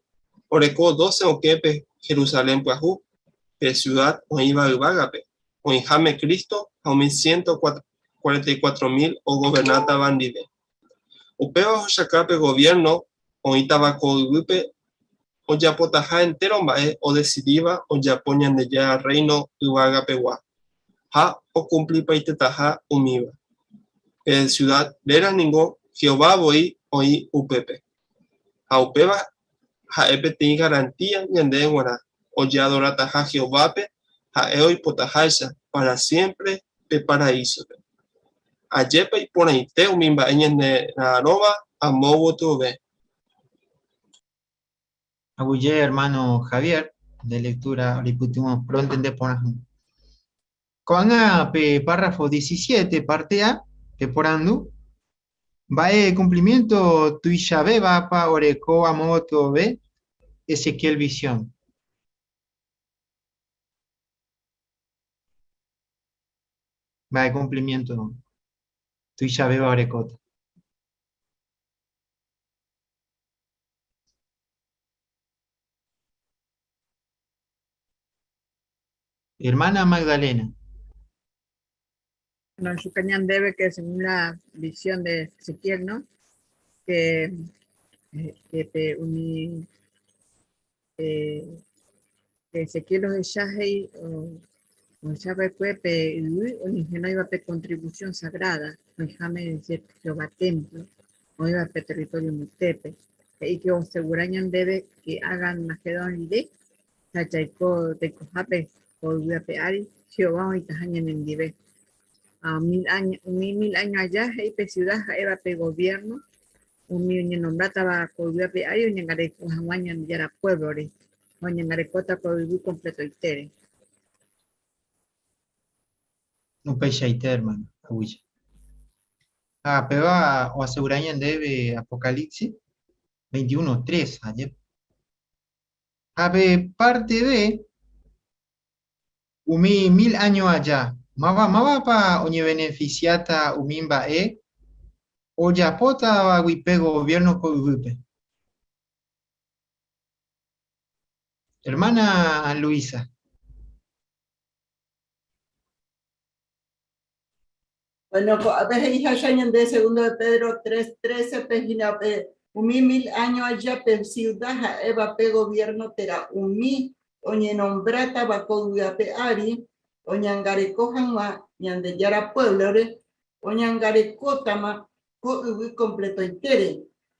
S13: oreko doce okẽ pe Jerusalén pyahu, pe siuda oĩva yvágape, oĩháme Cristo ha umi 144 mil ogovernátava ndive. Upéva ohechauka pe goviérno oĩtava ko yvýpe ojapotaha entéro mba'e odesidíva ojapo Ñandejára Rréino yvagapegua, ha okumplipaitetaha umíva. Pe siuda réra ningo Jehová voi oĩ upépe. Ha upéva ha'e peteĩ garantía ñandéve g̃uarã ojeadorataha Jehovápe ha'e oipotaháicha pára siémpre pe paraísope. Ajépa iporãite umi mba'e ñanera'arõva amo gotyove.
S3: Aguyje hermano Javier nde lectura oreipytyvõ rontende porã hag̃ua. Ko'ág̃a pe párrafo 17, parte A, Peporandu, Mba'e cumplimiento tuichavévapa oreko amo gotyove Ezequiel visión? Mba'e cumplimiento tuichavéva orekóta? Hermana Magdalena.
S10: Bueno, debe que según la visión de Ezequiel, ¿no? Que, que pe umi eh, Ezequiel ohecha he'i ohecha va'ekue pe yvy oñehenóiva pe contribución sagrada, oĩháme Jehová templo, oĩva pe territorio mbytépe. He'i que oasegura ñandéve que ágã Armagedón rire ha jaiko tekohápe ko yvy ape ári, Jehová oĩtaha ñanendive. Ha mil año, umi mil año aja he'i pe ciudad ha'éva pe gobierno umi oñenombrátava ko yvy ape ári oñangareko hag̃ua Ñandejára puévlore ha oñangarekóta ko yvy kompletoitére.
S3: Upeichaite, hermano, aguyje. Ha péva oasegura ñandéve Apocalipsis 21:3, ajépa. Ha pe parte B, umi mil áño aja, máva mávapa oñevenefisiáta umi mba'e ojapótavagui pe goviérno ko yvýpe? Hermana Luisa.
S9: Bueno, ko'ápe he'iháicha ñande segundo de Pedro 3:13 pe hína pe umi mil áño aja pe siuda ha'éva pe goviérno térã umi oñenombrátava ko yvy ape ári oñangareko hag̃ua Ñandejára puévlore, oñangarekótama ko yvy kompletoitére.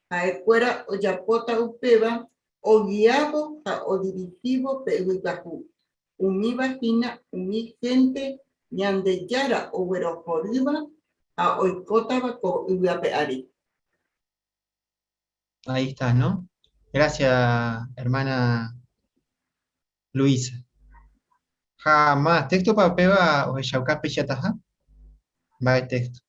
S9: Ha'ekuéra ojapóta upéva ogiávo ha odirihívo pe yvy pyahu. Umíva hína umi hénte Ñandejára oguerohorýva ha oikótava ko yvy ape ári.
S3: Ahí está, ¿no? Gracias, hermana Luisa. Ha más texto pa péva ohechauka peichataha? Mba'e texto?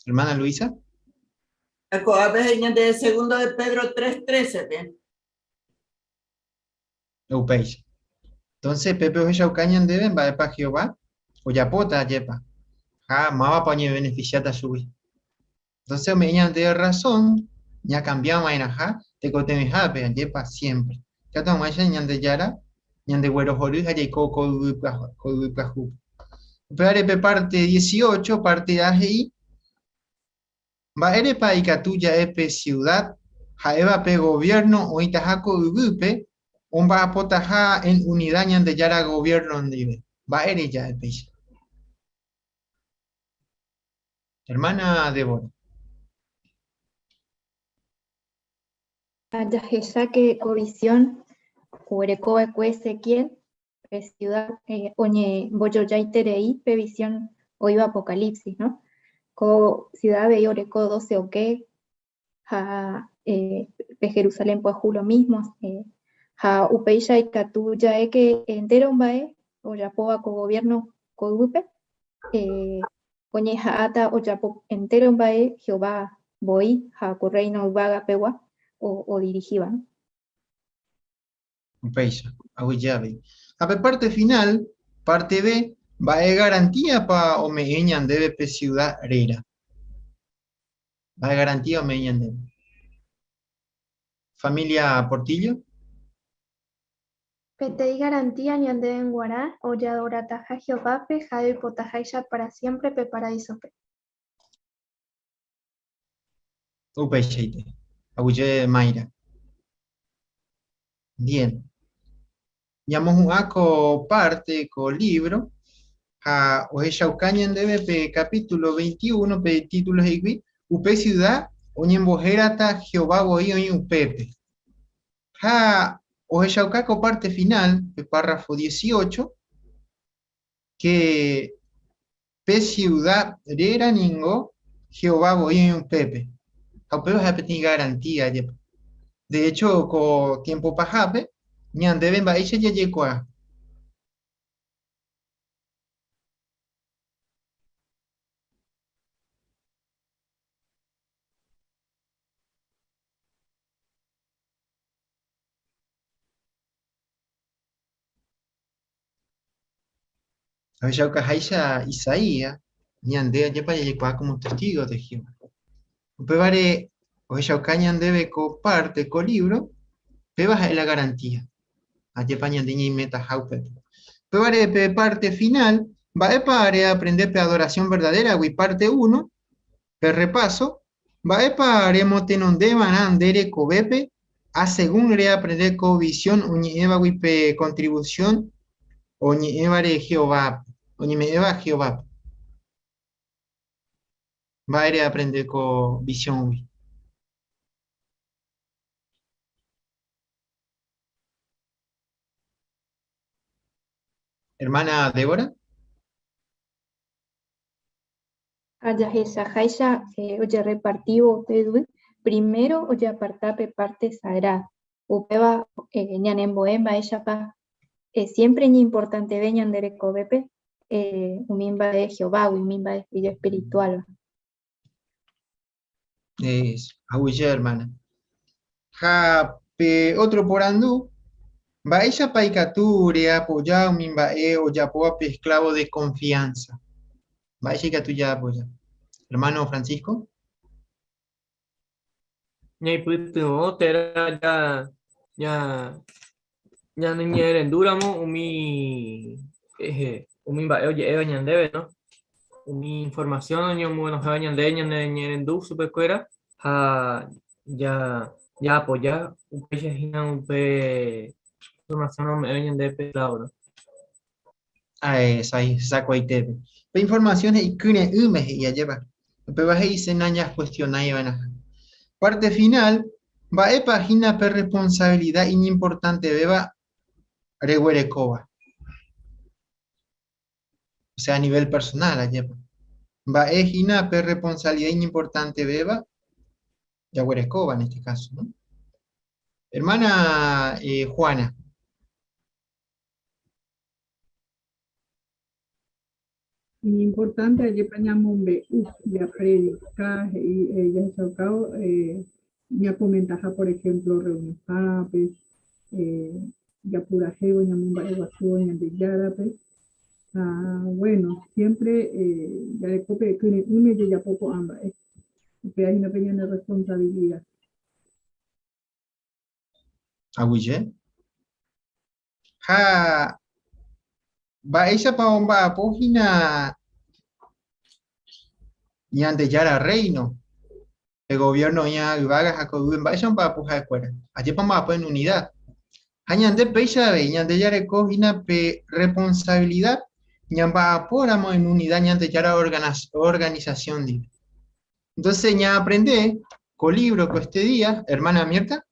S3: Hermana Luisa.
S9: Ko'ápe he'i ñande segundo de Pedro 3.13-pe.
S3: Upéicha. Entonces, pépe ohechauka ñandéve mba'épa Jehová ojapóta, ajépa, ha mávapa oñebeneficiáta chugui. Entonces, ome'ẽ ñandéve razón ñakambiava'erãha tekotevẽhápe, ajépa, siempre. Ikatu hag̃uáicha Ñandejára ñandeguerohory ha jaiko ko yvy pyahu, ko yvy pyahúpe. Upévare pe parte 18, parte A he'i, Mba'érepa ikatu ja'e pe ciudad ha'éva pe gobierno oĩtaha ko yvýpe omba'apotaha en unidad Ñandejára gobierno ndive? Mba'ére ja'e péicha? Hermana Débora.
S7: Ha jahecháke ko visión oguereko va'ekue Ezequiel, pe ciudad oñembojojaiterei pe visión oĩva Apocalipsis, no? Ko ciudad avei oreko doce okẽ ha pe Jerusalén pyahu lo mismo, ha upéicha ikatu ja'e que entéro mba'e ojapóva ko gobierno ko yvýpe, oñeha'ãta ojapo entéro mba'e Jehová voi ha ko Rréino yvága pegua odirihíva, no?
S3: Upéicha, aguyje avei. Ha pe parte final, parte B, mba'e garantíapa ome'ẽ ñandéve pe siuda réra? Mba'e garantía ome'ẽ ñandéve? Familia Portillo?
S11: Peteĩ garantía ñandéve g̃uarã ojeadorataha Jehovápe ha'e oipotaháicha pára siémpre pe paraísope.
S3: Upeichaite. Aguyje Mayra. Bien. Ñamohu'ã ko parte ko libro ha ohechauka ñandéve pe capítulo 21 pe título he'igui upe ciudad oñembohérata Jehová voi oĩ upépe. Ha ohechauka ko parte final, pe párrafo 18, que pe ciudad réra ningo Jehová voi oĩ upépe. Ha upéva ha'e peteĩ garantía jepe. De hecho, ko tiempo pahápe, Ñandéve mba'éicha jajekuaa. Ohechaukaháicha Isaías, ñande ajépa jajekuaa como testigos de Jehová. Upévare ohechauka ñandéve ko parte, ko libro, péva ha'e la garantía. Ajépa ñande ñaimetaha upépe. Upévare pe parte final, mba'épa reaprende pe adoración verdadera-gui parte 1, pe repaso, mba'épa remotenondeva'erã nde rekovépe a según reaprende ko visión oñe'ẽvagui pe contribución oñe'ẽvare Jehová, oñeme'ẽva Jehovápe. Mba'e reaprende ko visión-gui? Hermana Débora.
S7: Ha jahechaháicha ojerrepartívo upe yvy, primero ojeaparta pe parte sagrada. Upéva ñanembo'e mba'éichapa siempre iñimportanteve ñande rekovépe umi mba'e Jehovágui, umi mba'e ijespirituálva.
S3: Eso, aguyje hermana. Ha pe otro porandu, mba'éichapa ikatu reapoya umi mba'e ojapóva pe esclavo de confianza? Mba'éicha ikatu jaapoya? Hermano Francisco.
S14: Ñaipytyvõ térã ja, ja, ñaneñe'ẽrendúramo umi, eh, umi mba'e oje'éva ñandéve, no? Umi información oñemonohẽva ñandéve ñaneñe'ẽrendu chupekuéra ha ja, jaapoja upéicha hína upe información ome'ẽva ñandéve pe esclavo, no?
S3: Ah, esa, sakuaitépe. Pe información he'i kyre'ỹme he'i ajépa. Upéva he'ise nañacuestionaiva'erãha. Parte final, mba'épa hína pe responsabilidad iñimportantevéva reguerekóva? O sea, a nivel personal, ajépa. Mba'e hína pe responsabilidad iñimportantevéva jaguerekóva en este caso, ¿no? Hermana Juana.
S4: Iñimportante ajépa ñamombe'u, japredika, he'i jahechaukávo ñakomentaha por ejemplo reunionhápe, japurahévo ñamomba'eguasúvo Ñandejárape. Ha bueno, siempre jareko pe kyre'ỹme jajapo ko'ã mba'e. Upéva hína pe ñane responsabilidad.
S3: Aguyje. Ha mba'éichapa omba'apo hína Ñandejára Rréino, pe goviérno oĩva yvága ha ko yvy, mba'éicha omba'apo ha'ekuéra? Ajépa omba'apo en unidad. Ha ñande péicha avei, ñande jareko hína pe responsabilidad ñamba'apóramo en unidad Ñandejára organización ndive. Entonces ñaaprende ko libro ko este día, hermana Mirta.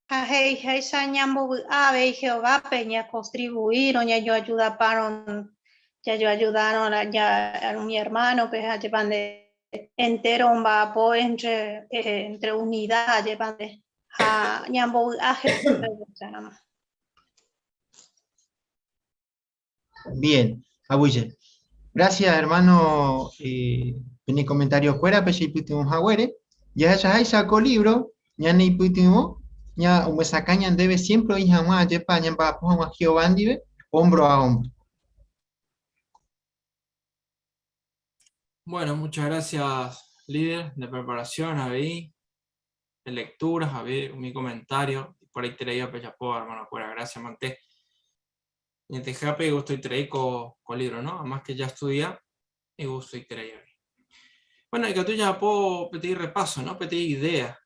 S15: Ha he'iháicha ñambovy'a avei Jehovápe ñakontribuírõ, ñajoajudapárõ, jajoajudárõ umi ermánope ha jepa nde entéro omba'apo entre, entre unida jepa nde ha ñambovy'a Jehovápe upéicharamo.
S3: Bien, aguyje. Gracias, hermano, eh, pene comentario kuérape che ipytyvõ haguére. Jahechaháicha ko libro, ñane ipytyvõ, ña omyesakã ñandéve siempre oĩ hag̃ua ajépa ñamba'apo hag̃ua Jehová ndive, hombro a hombro.
S5: Bueno, muchas gracias, líder de preparación, avei, de lecturas, avei, umi comentario, por ahí te leía pejapo, hermano, fuera, gracias, manté. Añetehápe igustoiterei ko, ko libro, ¿no? Además que ya estudia, igustoiterei avei. Bueno, ikatu jajapo peteĩ repaso, ¿no? Peteĩ idea.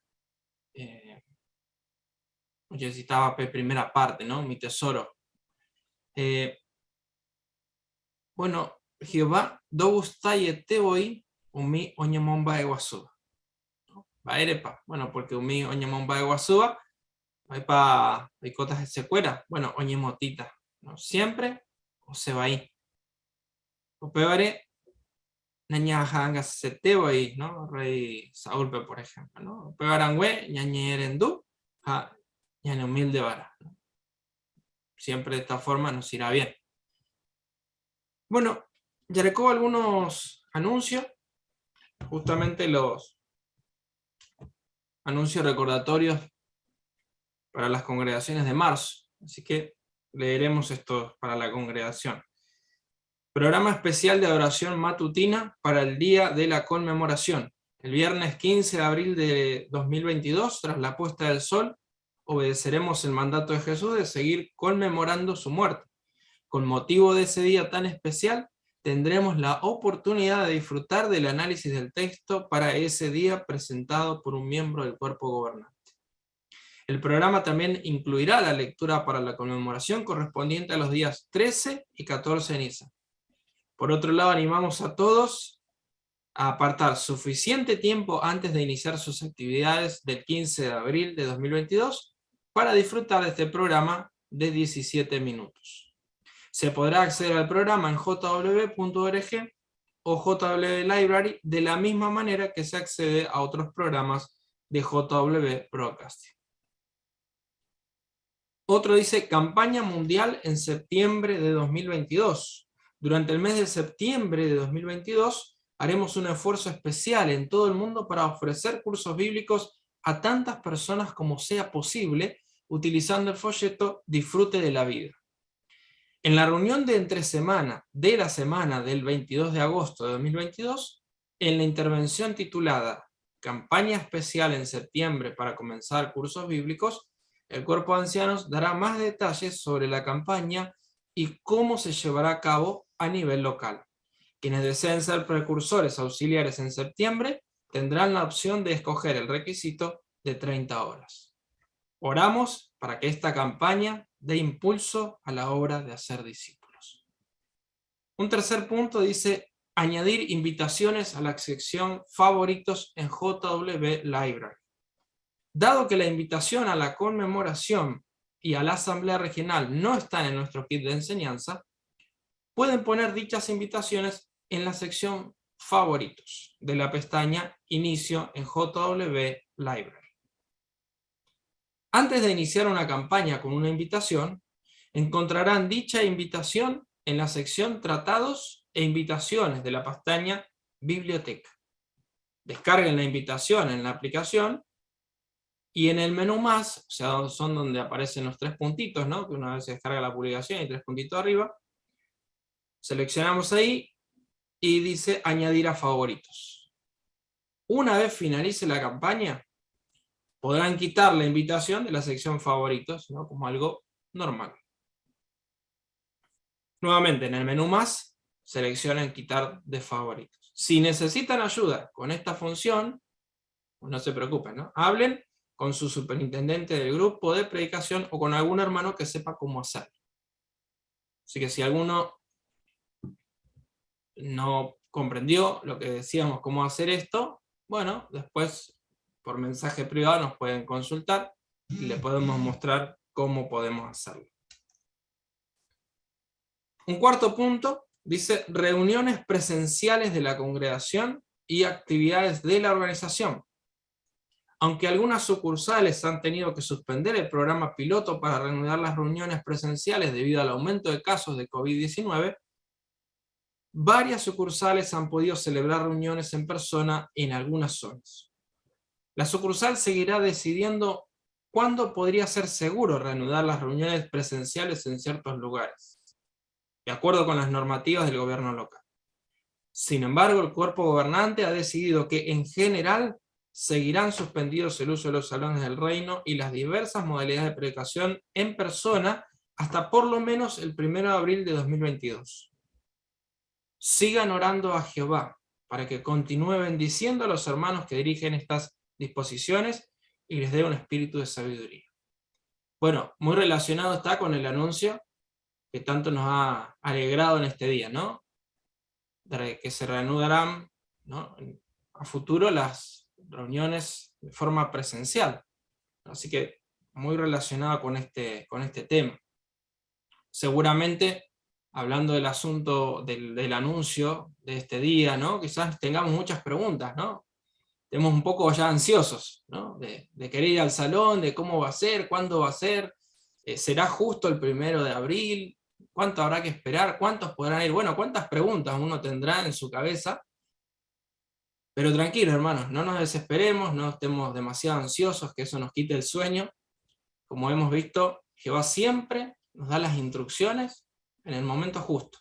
S5: Eh, ojevisitaba pe primera parte, ¿no? Mi tesoro. Eh, bueno, Jehová ndogustaiete voi umi oñemomba'eguasúva. ¿No? Mba'érepa? Bueno, porque umi oñemomba'eguasúva Mba'épa oikóta hesekuéra? Bueno, oñemotĩta, ¿no? Siempre osẽ vai. Upévare, Nañaha'angasete voi, ¿no? Rey Saúlpe, por ejemplo, ¿no? Upéva rangue ñañe'ẽrendu ha ñaneumilde va'erã, ¿no? Siempre de esta forma nos irá bien. Bueno, jareko algunos anuncios, justamente los anuncios recordatorios para las congregaciones de marzo. Así que leeremos esto para la congregación. Programa especial de adoración matutina para el día de la conmemoración. El viernes 15 de abril de 2022, tras la puesta del sol, obedeceremos el mandato de Jesús de seguir conmemorando su muerte. Con motivo de ese día tan especial, tendremos la oportunidad de disfrutar del análisis del texto para ese día presentado por un miembro del cuerpo gobernante. El programa también incluirá la lectura para la conmemoración correspondiente a los días 13 y 14 de Nisan. Por otro lado, animamos a todos a apartar suficiente tiempo antes de iniciar sus actividades del 15 de abril de 2022 para disfrutar de este programa de 17 minutos. Se podrá acceder al programa en jw.org o JW Library de la misma manera que se accede a otros programas de JW Broadcasting. Otro dice campaña mundial en septiembre de 2022. Durante el mes de septiembre de 2022 haremos un esfuerzo especial en todo el mundo para ofrecer cursos bíblicos a tantas personas como sea posible, utilizando el folleto Disfrute de la Vida. En la reunión de entre semana de la semana del 22 de agosto de 2022, en la intervención titulada Campaña especial en septiembre para comenzar cursos bíblicos, el cuerpo de ancianos dará más detalles sobre la campaña y cómo se llevará a cabo a nivel local. Quienes deseen ser precursores auxiliares en septiembre tendrán la opción de escoger el requisito de 30 horas. Oramos para que esta campaña dé impulso a la obra de hacer discípulos. Un tercer punto dice añadir invitaciones a la sección favoritos en JW Library. Dado que la invitación a la conmemoración y a la asamblea regional no están en nuestro kit de enseñanza, pueden poner dichas invitaciones en la sección favoritos de la pestaña Inicio en JW Library. Antes de iniciar una campaña con una invitación, encontrarán dicha invitación en la sección Tratados e Invitaciones de la pestaña Biblioteca. Descarguen la invitación en la aplicación y en el menú más, o sea, son donde aparecen los tres puntitos, ¿no? Que una vez se descarga la publicación y tres puntitos arriba. Seleccionamos ahí y dice añadir a favoritos. Una vez finalice la campaña, podrán quitar la invitación de la sección favoritos, ¿no? Como algo normal. Nuevamente, en el menú más, seleccionen quitar de favoritos. Si necesitan ayuda con esta función, no se preocupen, ¿no? Hablen con su superintendente del grupo de predicación o con algún hermano que sepa cómo hacerlo. Así que si alguno no comprendió lo que decíamos, cómo hacer esto, bueno, después por mensaje privado nos pueden consultar y le podemos mostrar cómo podemos hacerlo. Un cuarto punto dice reuniones presenciales de la congregación y actividades de la organización. Aunque algunas sucursales han tenido que suspender el programa piloto para reanudar las reuniones presenciales debido al aumento de casos de COVID-19, varias sucursales han podido celebrar reuniones en persona en algunas zonas. La sucursal seguirá decidiendo cuándo podría ser seguro reanudar las reuniones presenciales en ciertos lugares, de acuerdo con las normativas del gobierno local. Sin embargo, el cuerpo gobernante ha decidido que en general seguirán suspendidos el uso de los salones del reino y las diversas modalidades de predicación en persona hasta por lo menos el 1 de abril de 2022. Sigan orando a Jehová para que continúe bendiciendo a los hermanos que dirigen estas disposiciones y les dé un espíritu de sabiduría. Bueno, muy relacionado está con el anuncio que tanto nos ha alegrado en este día, ¿no? De que se reanudarán, ¿no?, a futuro las reuniones de forma presencial. Así que muy relacionado con este tema. Seguramente Hablando del asunto del anuncio de este día, ¿no? Quizás tengamos muchas preguntas, ¿no? Estemos un poco ya ansiosos, ¿no? De querer ir al salón, de cómo va a ser, cuándo va a ser, ¿será justo el 1 de abril? ¿Cuánto habrá que esperar? ¿Cuántos podrán ir? Bueno, ¿cuántas preguntas uno tendrá en su cabeza? Pero tranquilos, hermanos, no nos desesperemos, no estemos demasiado ansiosos, que eso nos quite el sueño. Como hemos visto, Jehová siempre nos da las instrucciones en el momento justo.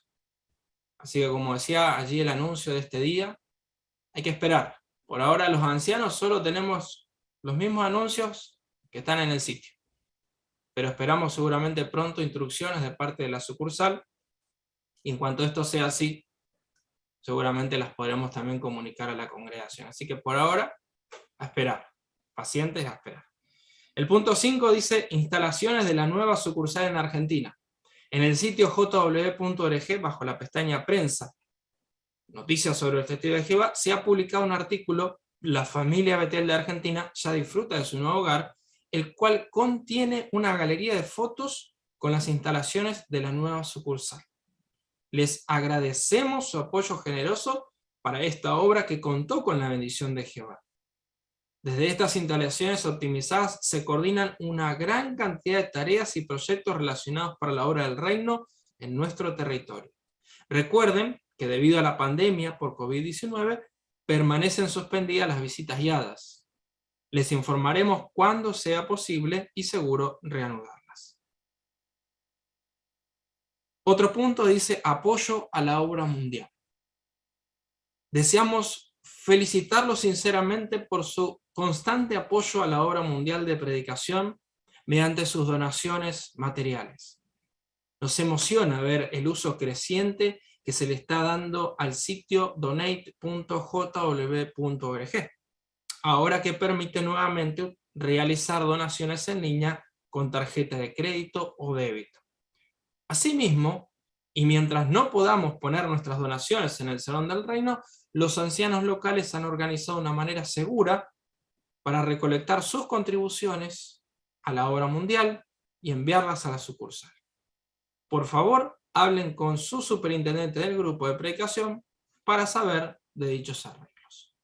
S5: Así que, como decía allí el anuncio de este día, hay que esperar. Por ahora los ancianos solo tenemos los mismos anuncios que están en el sitio. Pero esperamos seguramente pronto instrucciones de parte de la sucursal. Y en cuanto esto sea así, seguramente las podremos también comunicar a la congregación. Así que por ahora, a esperar. Pacientes a esperar. El punto 5 dice, instalaciones de la nueva sucursal en Argentina. En el sitio jw punto org, bajo la pestaña Prensa, Noticias sobre el Testigo de Jehová, se ha publicado un artículo, La familia Betel de Argentina ya disfruta de su nuevo hogar, el cual contiene una galería de fotos con las instalaciones de la nueva sucursal. Les agradecemos su apoyo generoso para esta obra que contó con la bendición de Jehová. Desde estas instalaciones optimizadas se coordinan una gran cantidad de tareas y proyectos relacionados para la obra del reino en nuestro territorio. Recuerden que debido a la pandemia por COVID-19 permanecen suspendidas las visitas guiadas. Les informaremos cuándo sea posible y seguro reanudarlas. Otro punto dice apoyo a la obra mundial. Deseamos felicitarlos sinceramente por su constante apoyo a la obra mundial de predicación mediante sus donaciones materiales. Nos emociona ver el uso creciente que se le está dando al sitio donate punto j w punto org, ahora que permite nuevamente realizar donaciones en línea con tarjeta de crédito o débito. Asimismo, y mientras no podamos poner nuestras donaciones en el Salón del Reino, los ancianos locales han organizado una manera segura para recolectar sus contribuciones a la obra mundial y enviarlas a la sucursal. Por favor, hablen con su superintendente del grupo de predicación para saber de dichos arreglos.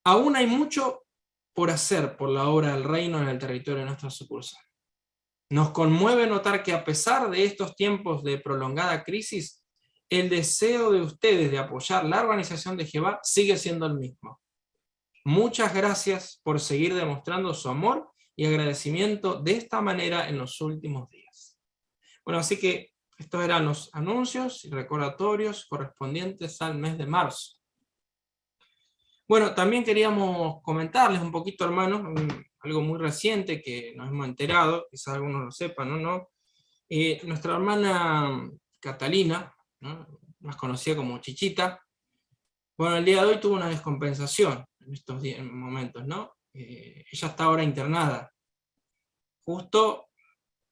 S5: Aún hay mucho por hacer por la obra del reino en el territorio de nuestra sucursal. Nos conmueve notar que a pesar de estos tiempos de prolongada crisis, el deseo de ustedes de apoyar la organización de Jehová sigue siendo el mismo. Muchas gracias por seguir demostrando su amor y agradecimiento de esta manera en los últimos días. Así que estos eran los anuncios y recordatorios correspondientes al mes de marzo. También queríamos comentarles un poquito, hermanos, algo muy reciente que nos hemos enterado, quizás algunos lo sepan o no. Nuestra hermana Catalina, ¿no?, más conocida como Chichita, el día de hoy tuvo una descompensación en estos momentos, ¿no? Ella está ahora internada, justo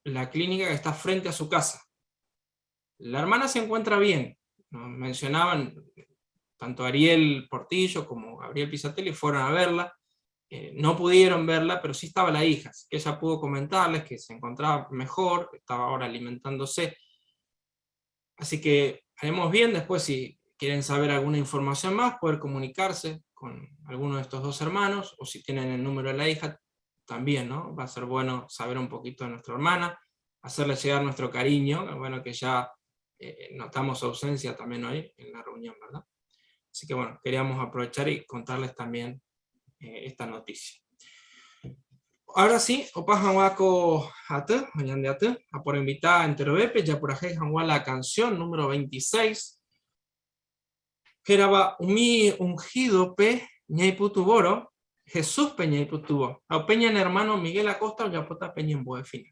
S5: la clínica que está frente a su casa. La hermana se encuentra bien, nos mencionaban, tanto Ariel Portillo como Gabriel Pisatelli fueron a verla, no pudieron verla, pero sí estaba la hija, así que ella pudo comentarles que se encontraba mejor, que estaba ahora alimentándose. Así que haremos bien después, si quieren saber alguna información más, poder comunicarse con alguno de estos dos hermanos, o si tienen el número de la hija, también, ¿no? Va a ser bueno saber un poquito de nuestra hermana, hacerle llegar nuestro cariño, que ya notamos su ausencia también hoy en la reunión, ¿verdad? Así que queríamos aprovechar y contarles también esta noticia. Ahora sí, opa hanguaco ate, mañana de ate, a por invitar a enterobepe, ya por ajé hanguá la canción número 26. Jeraba umi ungido pe ñaiputuboro, Jesús pe ñaiputubo. A peña en hermano Miguel Acosta, o yapota peña en Boefina.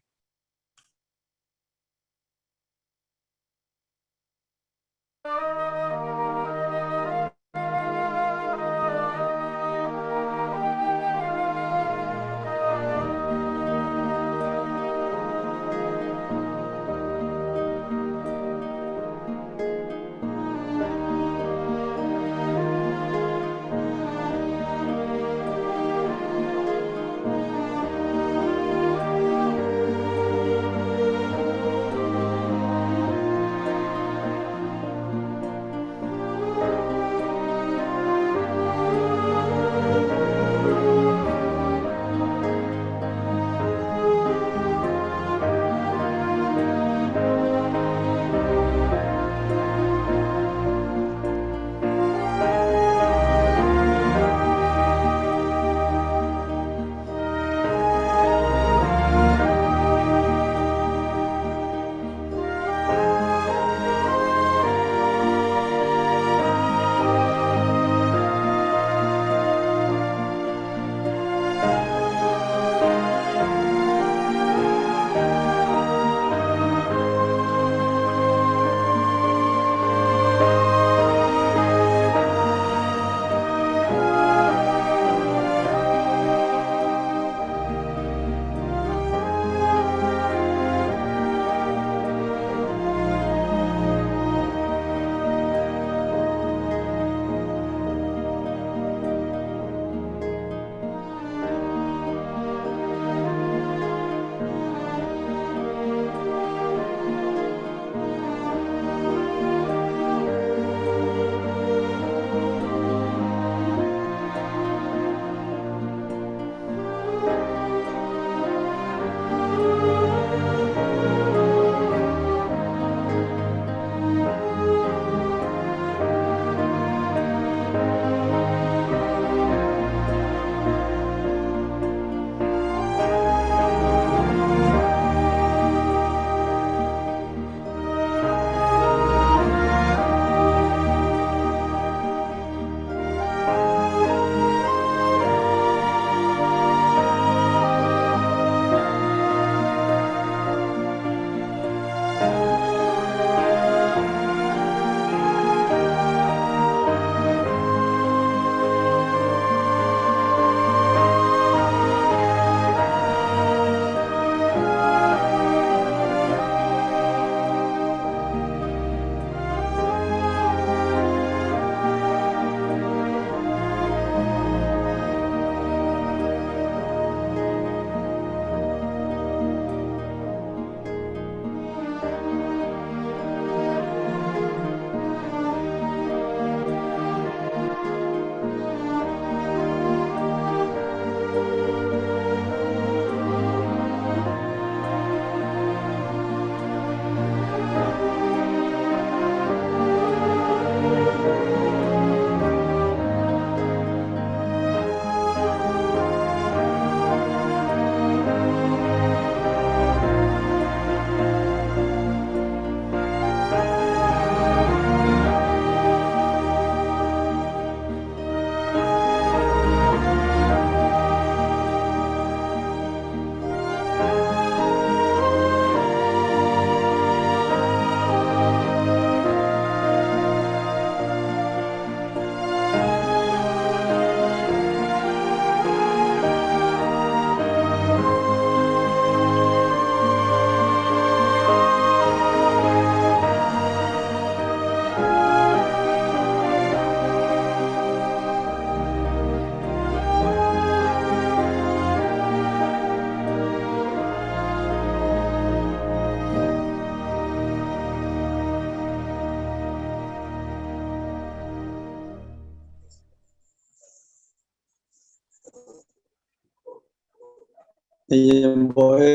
S16: Ñañembo'e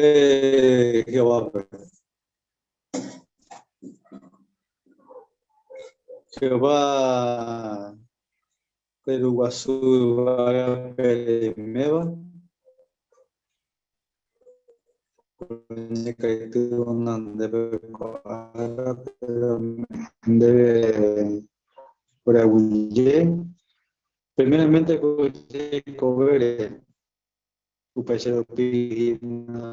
S16: Jehovápe. Jehová pe Ru Guasu yvágape reiméva, oñekaitývo nandéve ko árape ndéve ore aguyje, primeramente ko jekovére. Upéicha rupi hína.